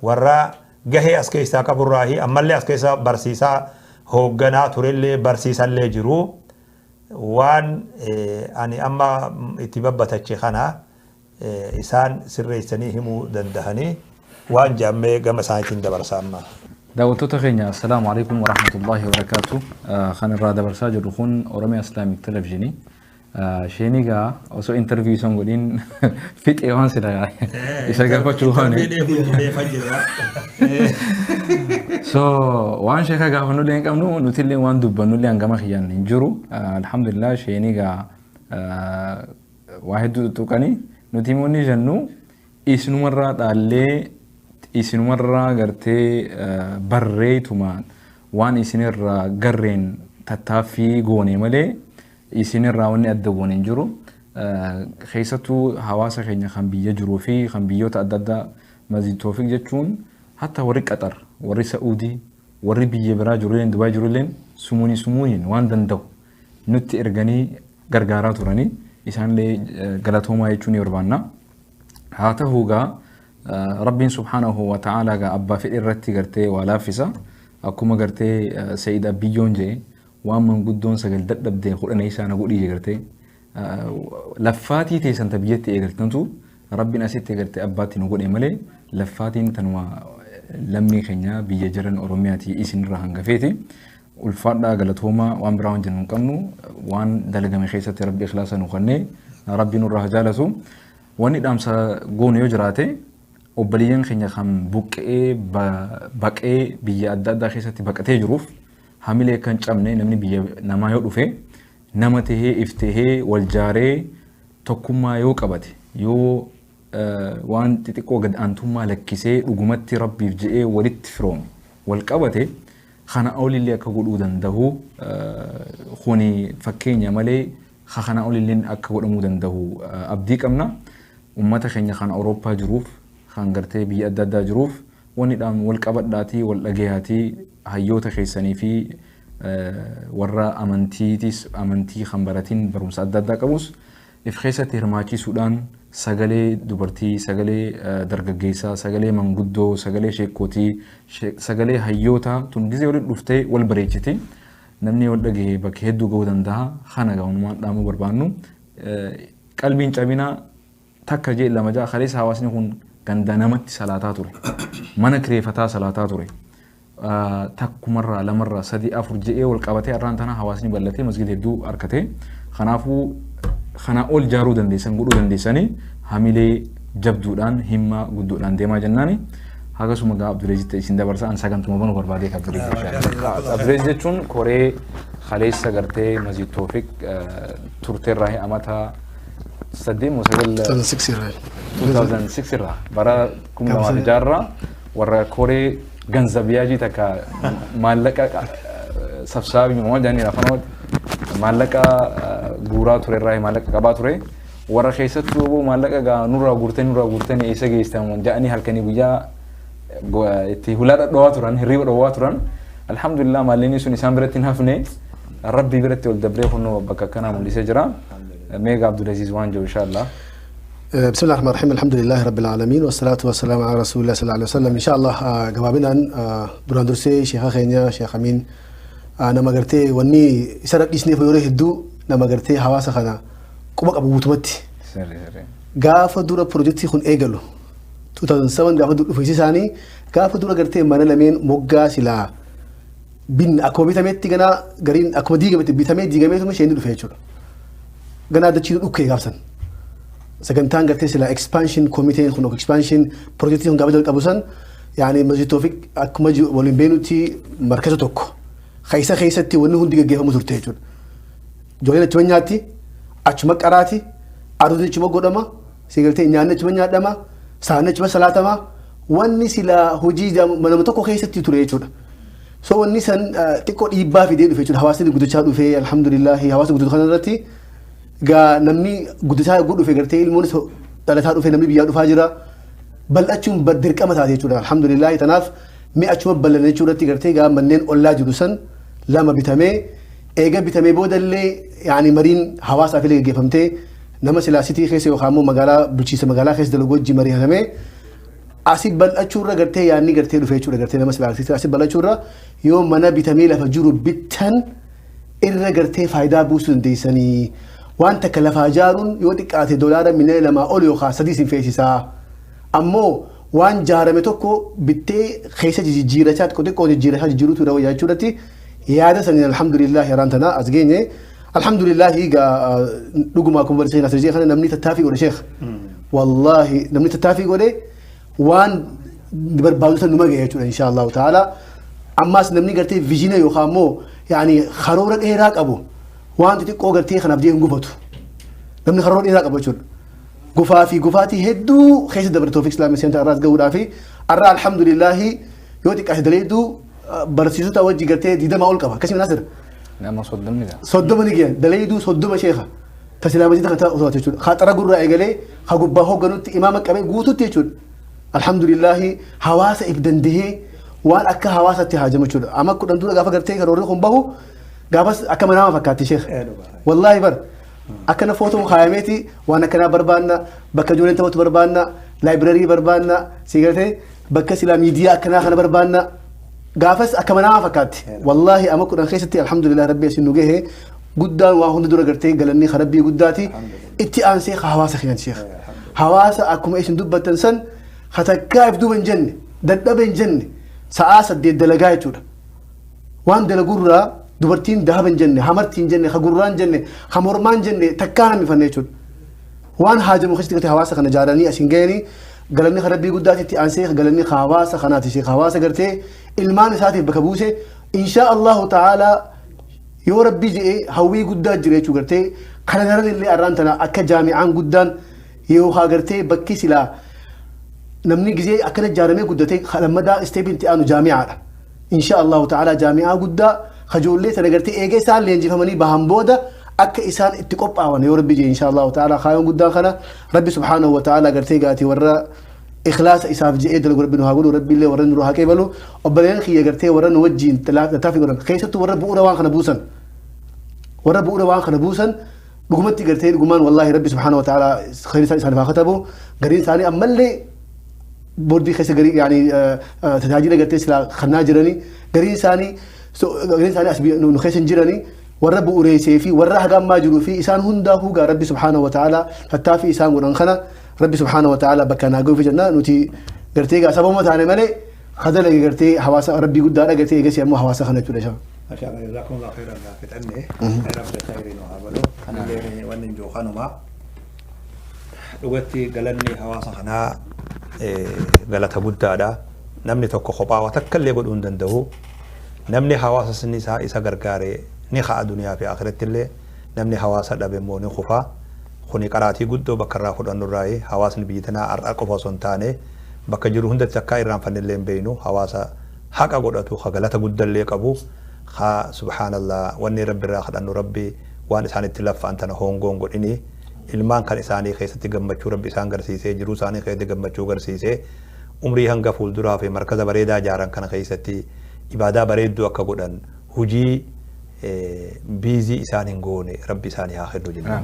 warra gahee as keessaa qaburraahi ammallee as keessa barsiisaa hoogganaa turellee barsiisallee jiru waan ani amma itti babbatache kana Isaan sirreessanii himuu dandahanii waan jaammee gama isaaniitiin dabarsa amma. Daawwattoota keenya, assalaamu alaikum warahmatullahi wabarakaatu. Kan irraa dabarsaa jirru kun Oromiyaa Islamic Televisionii. Isheen egaa osoo interview isaan godhin fixee waan sila isa gaafachuu waan. So waan sheeka gaafannu illee hin qabnu, nuti illee waan dubbannu illee hangama kiyyaan hin jiru. Alhamdulillah, isheen egaa waa hedduu tuttuqanii, nuti immoo ni jennu isinumarraa dhaallee, isinumarraa gartee barreetumaan waan isinirraa garreen tattaaffii goone malee isinirraa wanni adda goone hin jiru. Keessattuu hawaasa keenya kan biyya jiruu fi kan biyyoota adda addaa, Masjid Toofiq jechuun hatta warri Qaxar, warri Sa'uudii, warri biyya biraa jirulleen, Dubaay jirulleen sumuunii sumuuniin waan danda'u nutti erganii gargaaraa turanii, isaanillee galatoomaa jechuu ni barbaanna. Haa ta'uu gaa Rabbiin subhaanahu wa ta'aalaa gaa abbaa fedhe irratti gartee waa laaffisa. Akkuma gartee Sayid Abiyyoon jedhe, waan manguddoon sagal dadhabdee kudhan isaa na godhii gartee laffaatii teessan ta biyyatti eegaltantu Rabbiin asitti gartee abbaatti nu godhe malee laffaatiin tanuma lammii keenya biyya jiran Oromiyaatii isinirraa hangafeeti. Ulfaadhaa, galatoomaa. Waan biraa waan jennu hin qabnu. Waan dalagame keessatti Rabbi ikhlaasa nu kennee Rabbi nurraa haa jaalatu. Wanni dhaamsa goonu yoo jiraate, obboleeyyan keenya kan buqqee baqee biyya adda addaa keessatti baqatee jiruuf hamilee kan cabne, namni biyya namaa yoo dhufe nama tahee, if tahee, wal jaaree, tokkummaa yoo qabate, yoo waan xixiqqoo gad aantummaa lakkisee dhugumatti Rabbiif je'ee walitti firoome, wal qabate, kana olillee akka godhuu danda'u, kuni fakkeenya malee kana olillee akka godhamuu danda'u abdii qabna. Ummata keenya kan Awurooppaa jiruuf, kan gartee biyya adda addaa jiruuf wanni dhaamnu, wal qabadhaatii, wal dhagayaatii, hayyoota keessanii fi warra amantiitis, amantii kan baratiin, barumsa adda addaa qabus if keessatti hirmaachisuudhaan sagalee dubartii, sagalee dargaggeessaa, sagalee manguddoo, sagalee sheekootii, sagalee hayyootaa tun gizee walitti dhuftee wal bareechiti. Namni wal dhagaye bakka hedduu gahuu danda'a. Kana gahumaan dhaamuu barbaannu, qalbiin cabinaa takka jee lama ja'a. Kaleessa hawaasni kun ganda namatti salaataa ture. Mana kireeffataa salaataa ture. Takkumarraa, lamarraa, sadii, afur je'ee wal qabatee har'aan tana hawaasni bal'atee masgida hedduu harkatee. Kanaafuu kana ol jaaruu dandeessan, godhuu dandeessanii, hamilee jabduudhaan, himmaa guddoodhaan deemaa jennaani. Akkasuma gaa Abduleezitti isin dabarsa, an sagantuma banuu barbaadee. Abduleez jechuun koree kaleessa gartee Masjid Toofiq turteerraa amata 8 moo 9? 2006 irraa. 2006 irraa, bara 2006 irraa warra koree ganzabiyaajii takka maallaqa sabsaabii waan jedhanii afaan maallaqa guuraa ture irraa, maallaqa qabaa ture. Warra keessattuu maallaqa gaa nurraa guurtanii eessa geessan jedhanii halkanii guyyaa itti hulaa dhadhowaa turan, hirriba dhowwaa turan. Alhamdulillah, maallaqni sun isaan biratti hin hafne, Rabbi biratti ol dabree kunoo bakka akkanaa mul'isee jira. Meega Abdulaziz waan jiru inshallah. بسم الله الرحمن الرحيم، الحمد لله رب العالمين، والصلاة والسلام على رسول الله صلى الله عليه وسلم. إن شاء الله gabaabinaan duraan dursee sheeka keenya Sheekh Amiin nama gartee wanni isa dhadhiisneef yeroo hedduu nama gartee hawaasa kana quba qabu guutumatti. Gaafa dura pirojektii kun eegalu 2007, gaafa dura dhufiisi isaanii, gaafa dura gartee mana lameen moggaa silaa bin akkuma bitametti ganaa gariin akkuma diigametti bitamee diigameetuma isheen dhufe jechuudha. Ganaa dachiitu dhukkee gaafsan. Sagantaan gartee silaa expansion komiteen kun, expansion projektii kun gaafa jalqabu san, yaani Masjid Toofiq akkuma waliin beenutti markaza tokko keessa keessatti wanni hundi gaggeeffamu turte jechuudha. Ijoolleen achuma nyaatti, achuma qaraati, aduun achuma godhama, sigaltee nyaanni achuma nyaadhama, saanni achuma salaatama, wanni silaa hojii nama tokko keessatti ture jechuudha. So wanni san xiqqoo dhiibbaa fidee dhufe jechuudha. Hawaasni guddachaa dhufe, alhamdulillahi, hawaasni guddatu kana irratti gaa namni guddachaa dhufe gartee ilmoonis dhalataa dhufe, namni biyyaa dhufaa jira. Bal'achuun dirqama taate jechuudha. Alhamdulillahi, tanaaf mi'a achuma bal'an jechuudhatti gartee gaa manneen ollaa jiru san lama bitamee, eega bitamee boodallee yaani mariin hawaasaaf illee gaggeeffamtee, nama silaa city keessa yookaan immoo magaalaa bulchiinsa magaalaa keessa dalagu wajjin mari'atamee, asi bal'achuurra gartee yaadni gartee dhufe jechuudha. Gartee nama silaa asi bal'achuurra yoo mana bitamee lafa jiru bittan irra gartee faayidaa buusuu dandeessanii. Waan takka lafaa ijaaruun yoo xiqqaate $2 million ol yookaan 3 sin feesisaa. Ammoo waan jaarame tokko bittee keessa jijjiirachaa xiqqoo xiqqoo jijjiirachaa jijjiiruutu irra wayyaa jechuudhatti yaada saniin alhamdulillah yeraan tana as geenye. Alhamdulillah egaa dhuguma akkuma barsiisee Nasir kana namni tattaaffii godhe sheekh. Wallaahi namni tattaaffii godhe waan barbaadu san numa gahe jechuudha insha Allahu ta'ala. Ammas namni gartee vision yookaan immoo yaani karoora dheeraa qabu waan xixiqqoo gartee kanaaf jee hin gufatu. Namni karoora dheeraa qabu jechuudha. Gufaa fi gufaatii hedduu keessa dabarte Tawfiq Islamic Center irraas gahuudhaa fi har'a alhamdulillahi yoo xiqqaate daleedduu barsiisota wajji gartee 20 ol qaba. Akkasuma Nasir. Nama 30 ni gaha. 30 ni gahan. Daleedduu 30 sheekha. Tasilaa masjida kan ta'u jechuudha. Xaxara gurraa eegalee ha gubbaa hoogganutti imaama qabee guututti jechuudha. Alhamdulillahi hawaasa if dandahee waan akka hawaasatti haajamu jechuudha. Amma 10 dura gaafa gartee karoorri kun bahu gaafas akka manaama fakkaatti sheekh. Wallaahi bar akkana footoon kaayameeti waan akkanaa barbaanna, bakka ijoolleen taphatu barbaanna, library barbaanna, si gartee bakka silaa miidiyaa akkanaa kana barbaanna. Gaafas akka manaama fakkaatti. Wallaahi amma 10 keessatti alhamdulillah rabbi isin nu gahe guddaan waa hunda dura gartee galanni rabbii guddaati. Itti aansee hawaasa keenyati sheekh. Hawaasa akkuma isin dubbattan san hatakkaa if duuba hin jenne, dadhaba hin jenne, sa'aa 8 dalagaa jechuudha. Waan dalagurraa dubartiin dahaba hin jenne, hamartii hin jenne, hagurraa hin jenne, hamormaa hin jenne takkaa namni jechuudha. Waan haajamu keessatti gartee hawaasa kana ijaaranii asin gahanii galanni rabbii guddaati itti aansee galanni hawaasa kanaati sheekh. Hawaasa gartee ilmaan isaatiif bakka buuse inshaa Allahu ta'ala yoo rabbii je'ee hawwii guddaa jira jechuu gartee kana daran illee arraan tana akka jaami'aan guddaan yookaan gartee bakki silaa namni gizee akkana ijaaramee guddatee lammadaa step iin itti aanu jaami'aadha. Insha Allahu ta'ala jaami'aa guddaa kajoollee sana gartee eega isaan leenjifamanii bahan booda akka isaan itti qophaawan yoo rabbi jee insha Allahu ta'ala kaayoon guddaan kana rabbi subhaanahu wa ta'ala gartee gaatii warra ikhlaasa isaaf je'ee dalagu rabbi nu haa godhu, rabbi illee warra nu haa qeebalu. Obboleen kiyya gartee warra nu wajjiin tattaaffii godhan keessattuu warra bu'uura waan kana buusan, warra bu'uura waan kana buusan dhugumatti gartee dhugumaan wallaahi rabbi subhaanahu wa ta'ala khayri isaan isaaniif haa katabu. Gariin isaanii ammallee boordii keessa garii yaani tajaajila gartee silaa kannaa jiranii, gariin isaanii as nu keessa hin jiranii, warra bu'uureessee fi warra haga ammaa jiruu fi isaan hundaa hugaa rabbi subhaanahu wa ta'ala tattaaffii isaan godhan kana rabbi subhaanahu wa ta'ala bakka naa ga'uuf jenna. Nuti gartee egaa sababuma taane malee kadalage gartee hawaasa rabbii guddaadha gartee eegasii ammoo hawaasa kana jechuudha isaan. ما شاء الله جزاكم الله خيرا فتأني رب خير وهابلو اللي ونن جو خانما dhugatti galanni hawaasa kanaa galata guddaadha. Namni tokko kophaa waa takka illee godhuu hin danda'u. Namni hawaasa sinni isaa isa gargaare ni ka'a duniyaa fi akhiratti illee, namni hawaasa dhabe immoo ni kufa. Kuni qaraatii guddoo bakka irraa fudhannu irraayi hawaasni biyya tanaa har'a qofa osoo hin taane bakka jiru hundatti akka irraanfanne illee hin beeynu. Hawaasa haqa godhatu ka galata guddallee qabu ka subhaanallah wanni rabbi irraa kadhannu rabbi waan isaan itti laffa'an tana hongoon godhini, ilmaan kan isaanii keessatti gammachuu rabbi isaan garsiisee, jiruu isaanii keessatti gammachuu garsiisee, umrii hanga fuulduraa fi markaza bareedaa ijaaran kana keessatti ibaadaa bareedduu akka godhan, hujii busy isaan hin goone rabbi isaanii haa kennu jenna.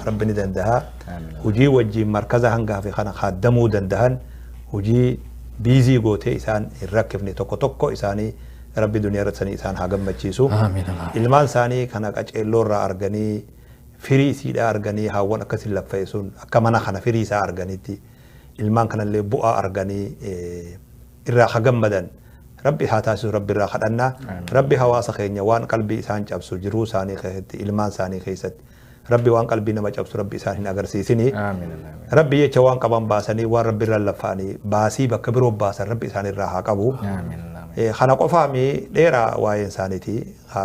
Rabbi ni danda'a. Hujii wajjiin markaza hangaa fi kana kaaddamuu dandahan, hujii busy gootee isaan hin rakkifne tokko tokko isaanii rabbi duniyaa irratti sanii isaan haa gammachiisu. Ilmaan isaanii kana qaceelloo irraa arganii, firii isiidhaa arganii, haawwan akkasiin laffa'e sun akka mana kana firii isaa arganitti ilmaan kanallee bu'aa arganii irraa haa gammadan rabbi haa taasisu rabbi irraa kadhannaa. Rabbi hawaasa keenya waan qalbii isaan cabsu jiruu isaanii keessatti, ilmaan isaanii keessatti rabbi waan qalbii nama cabsu rabbi isaan hin agarsiisini. Rabbi jecha waan qaban baasanii, waan rabbi irraa laffa'anii baasii bakka biroo baasan rabbi isaan irraa haa qabu. Kana qofaami dheeraa waa'een isaaniiti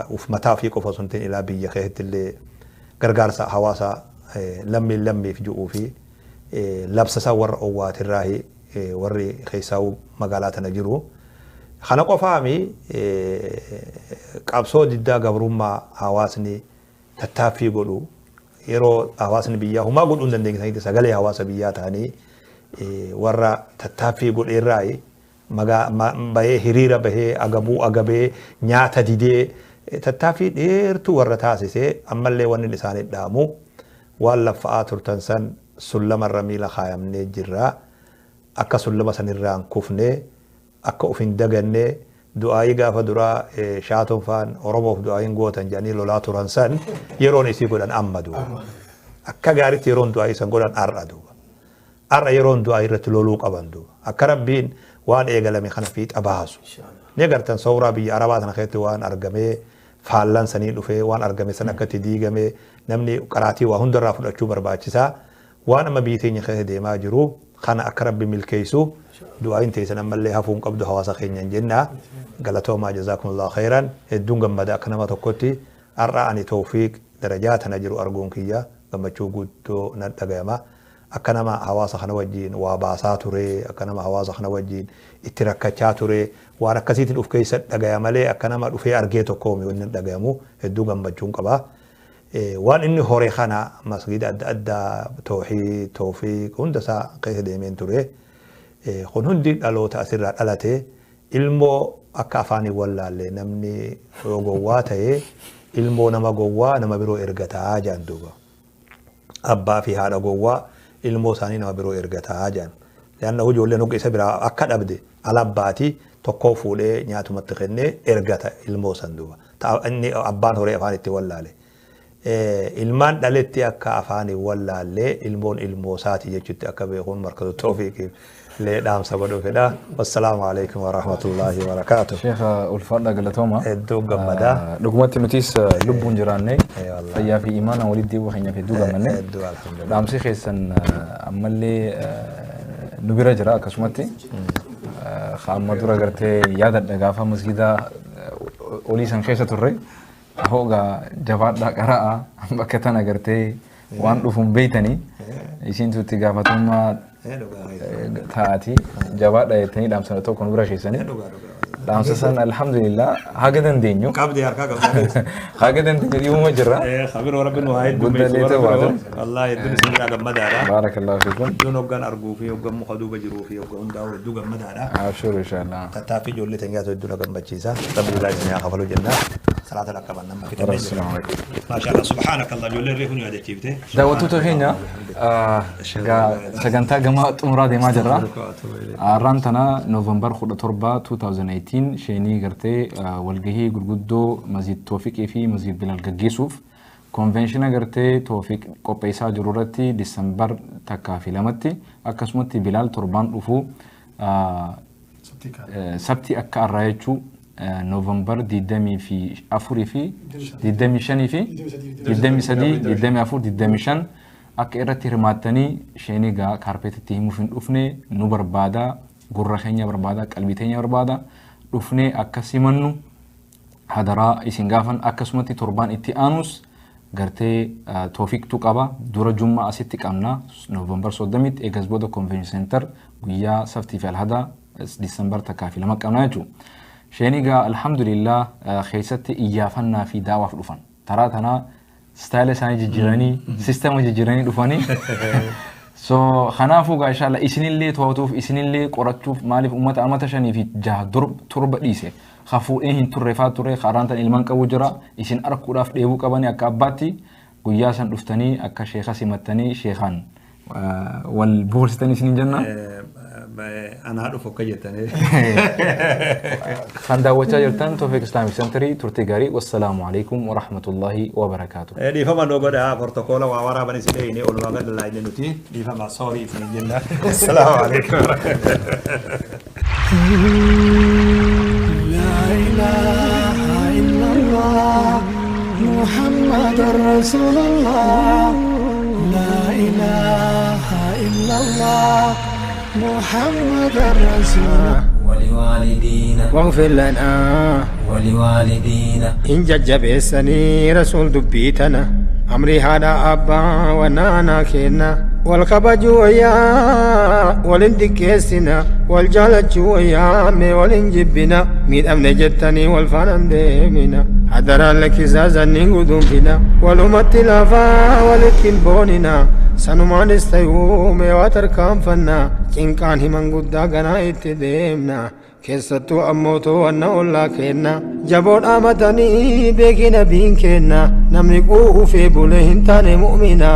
uf mataa fi qofa osoo hin ta'in ilaa biyya keessatti illee gargaarsa hawaasa lammiin lammiif ju'uu fi labsa isaa warra owwaatirraahi warri keessaa'u magaalaa tana jiru. Kana qofaami qabsoo diddaa gabrummaa hawaasni tattaaffii godhu yeroo hawaasni biyyaa humaa godhuu hin dandeenye sanitti sagalee hawaasa biyyaa ta'anii warra tattaaffii godheerraayi bahee hiriira bahee agabuu agabee nyaata didee tattaaffii dheertuu warra taasisee ammallee wanni isaanii dhaamu waan laffa'aa turtan san sullamarra miila kaayamnee jirra, akka sullama sanirraa hin kufne, akka uf hin daganne, du'aayii gaafa duraa shaatoon faan Oromoof du'aayiin gootan jedhanii lolaa turan san yeroon isii godhan amma du'a. Akka gaariitti yeroon du'aa isan godhan har'a duuba. Har'a yeroon du'aa irratti loluu qaban duuba. Akka Rabbiin waan eegalame kana fiixa baasu. Ni agartan sawraa biyya Arabaa tana keessatti waan argamee faallaan sanii dhufee waan argame san akkatti diigame namni qaraatii waa hundarraa fudhachuu barbaachisaa. Waan amma biyyi teenya keessa deemaa jiru kana akka Rabbi milkeessu du'aayin teessan ammallee hafuu hin qabdu hawaasa keenyan jenna. Galatoomaa, jazaakumullahu khairan. Hedduun gammada akka nama tokkotti har'a ani Tawfiiq darajaa tana jiru arguun kiyya gammachuu guddoo nan dhagayama. Akka nama hawaasa kana wajjiin waa baasaa ture, akka nama hawaasa kana wajjiin itti rakkachaa ture, waan akkasiitiin uf keessa dhagaya malee akka nama dhufee argee tokkoomi wanni dhagayamu, hedduu gammachuun qaba. Waan inni hore kana masgiida adda addaa Tawhiid, Tawfiiq hunda isaa keessa deemeen ture. Kun hundi dhaloota asirraa dhalate ilmoo akka afaanii wallaalle namni yoo gowwaa ta'e ilmoo nama gowwaa nama biroo ergataa jaan duuba. Abbaa fi haadha gowwaa ilmoo isaanii nama biroo ergataa jaan. Leanna ijoolleen hogga isa biraa akka dhabde alabbaati tokkoo fuudhee nyaatumatti kennee ergata ilmoo san duuba. Inni abbaan horee afaan itti wallaale. Ilmaan dhaletti akka afaan hin wallaalle ilmoon ilmoo isaati jechutti akka beekuun Markazu Tawfiiqiif lee dhaamsa godhuu fedha. Wassalaamu alaikum wa rahmatullahi wa barakaatuh. Sheekha, ulfaadha, galatooma. Hedduu gammadaa. Dhugumatti nutis lubbuun jiraanne fayyaa fi imaanaan walitti deebi'uu keenyaaf hedduu gammanne. Hedduu alhamdulillah. Dhaamsi keessan ammallee nu bira jira akkasumatti. Amma dura gartee yaadadha gaafa masgida olii san keessa turre. Hoogaa jabaadhaa qara'a bakka tana gartee waan dhufuun beeytanii isintu itti gaafatamummaa ta'aati jabaadha jettanii dhaamsa tokko nu bira keessanii. Dhaamsa san alhamdulillah haga dandeenyu. Qabdi harkaa qabdi. Haga dandeenyu dhiibuma jirra. Khabiroo Rabbi nu haa heddummeessu. Guddallee ta'uu baatu. Wallaahi hedduun isin biraa gammadaadha. Baarakallahu fiikum. Hedduun hoggaan arguu fi hoggaan muka duuba jiruu fi hoggaan hundaa'u hedduu gammadaadha. Abshir inshallah. Tattaaffii ijoollee teenyaatu hedduu na gammachiisa. Rabbi irraa isin haa kafalu jenna. Salaata dhaqqaban nama fixannee jira. Assalaamu alaikum. Maashaallah, subhaanakallah, ijoolleen reefu nu yaadachiifte. Daawwattoota keenya, sagantaa gama xumuraa deemaa jirra. Har'aan tana Noovembar 17 2018 sheenii gartee walgahii gurguddoo Masjid Toofiqii fi Masjid Bilal gaggeessuuf konveenshina gartee Toofiq qopheessaa jiru irratti Disembar 1 fi 2tti, akkasumatti Bilaal torbaan dhufu sabti akka har'aa jechuu Noovembar 24 fi 25 fi 23, 24, 25 akka irratti hirmaattanii sheenii gaa kaarpeetitti himuuf hin dhufne, nu barbaada, gurra keenya barbaada, qalbii teenya barbaada, dhufnee akka simannu hadaraa isin gaafan. Akkasumatti torbaan itti aanus gartee Toofiqtu qaba dura jummaa asitti qabna Noovembar 30tti, eegas booda convention center guyyaa sabtii fi alhada Disembar 1 fi 2 qabna jechuudha. Sheenii gaa alhamdulillah keessatti iyyaafannaa fi daawaaf dhufan. Taraa tanaa style isaanii jijjiiranii, sistema jijjiiranii dhufanii. So kanaafuu gaa inshallah isinillee to'atuuf, isinillee qorachuuf, maaliif uummata amata 5 fi 6 torba dhiise ka fuudhee hin turre faa ture karaan tan ilmaan qabu jira, isin arkuudhaaf dheebuu qabanii akka abbaatti guyyaa san dhuftanii akka sheeka simattanii sheekaan wal boharsitanii isinin jenna. Anaa dhufu akka jettanii. Kan daawwachaa jirtan Tawfiq Islamic Centerii, turtii gaarii, wassalaamu alaikum wa rahmatullahi wa barakaatuh. Dhiifama nuu godha, protokoola waa waraabanis dheeyne oolumaa gad laayine nuti dhiifama, sorry isin jenna. Assalaamu alaikum. لا إله إلا الله محمد رسول الله، لا إله إلا الله محمد رسول ولوالدينا واغفر لنا ولوالدينا. إن jajjabeessanii rasuul dubbii tana amrii haadha abbaa wanaanaa kenna, wal kabajuu wayyaa, walin xiqqeessina, wal jaalachuu wayyaa, mee walin jibbina, miidhamne jettanii wal faanaan deemina, hadaraan lakkisaa zanniin guduunfina, walumatti lafaa walitti hin boonina, sanumaanis ta'uu mee waa tarkaanfanna, cinqaan himan guddaa ganaa itti deemna, keessattuu ammoo to'anna ollaa kenna, jaboo dhaamatanii beekina biin kenna, namni quufee bulee hin taane mu'mina,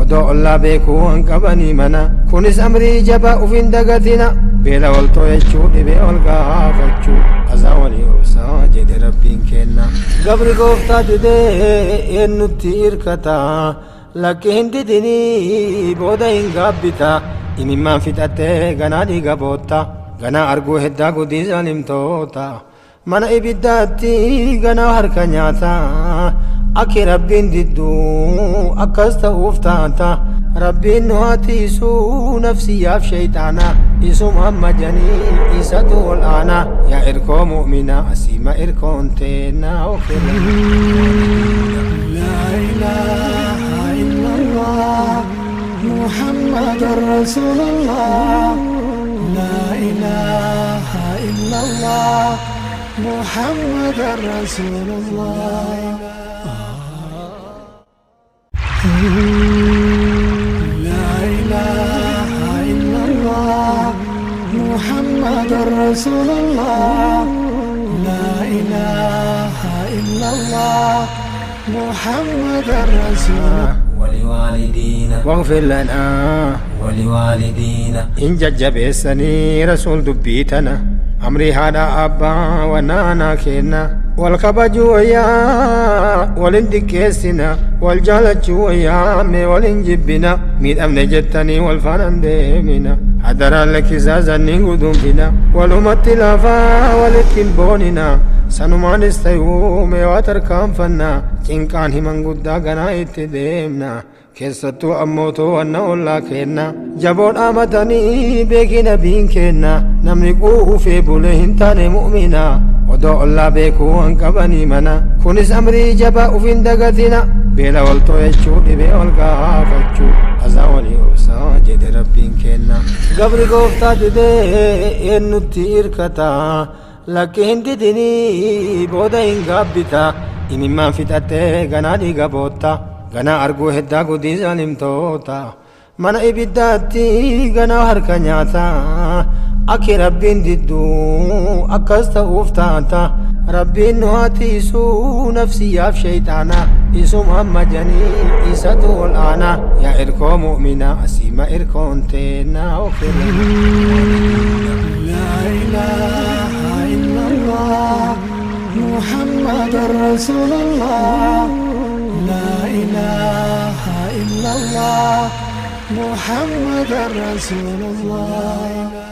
odoo ollaa beekuu han qabanii mana, kunis amrii jabaa ufin dagatina, beela wal to'achuu, dhibee wal gaafachuu, azaa walii obsaa jedhe Rabbiin kenna, gabri gooftaa didee eenyutti hirkata? Lakki hin didinii booda hin gaabbita. Imimmaan fixattee ganaa dhiiga bootta. Ganaa arguu heddaa gudii zaalimtoota. Mana ibiddaatti ganaa harka nyaata. Akki rabbiin didduu akkas ta'uuf taata. Rabbiin nu haa tiisuu nafsiyyaaf shayxaana. Isuma amma janii isatu ol aana. Yaa irkoo mu'mina asiima irkoon teennaa ofirra. لا إله إلا الله محمد رسول الله لا إله إلا الله محمد رسول الله. لا إله إلا الله محمد رسول الله لا إله إلا الله محمد رسول. ولوالدينا. واغفر لنا. ولوالدينا. إن ججبسني رسول دبيتنا أمري هذا أبا ونانا كينا والكبج ويا والندكيسنا والجالج ويا مي والنجبنا ميد أمن جتني والفنان ديمنا حضر لك زازني قدوم فينا والأمة لافا والتنبوننا sanumaan istayuu mee tarkaanfanna cinqaan himan guddaa ganaa itti deemna keessattuu ammoo to'anna ollaa kenna jaboo dhaamatanii beekii nabiin kenna namni quufee bulee hin taane mu'mina odoo ollaa beekuu han qabanii mana kunis amrii jabaa ufin dagatina beela wal to'achuu dhibee wal gaafachuu azaa walii obsaa jedhe rabbiin kenna gabri gooftaa didee eenyutti hirkataa lakki hin didinii booda hin gaabbita imimmaan fixattee ganaa dhiiga bootta ganaa arguu heddaa gudii zaalimtoota mana ibiddaatti ganaa harka nyaata akki rabbiin didduu akkas ta'uuf taata rabbiin nu haa tiisuu nafsiyyaaf shayxaana isuma amma janii isatu ol aana yaa irkoo mu'mina asiima irkoon teennaa ofirra. لا إله إلا الله محمد رسول الله لا إله إلا الله محمد رسول الله.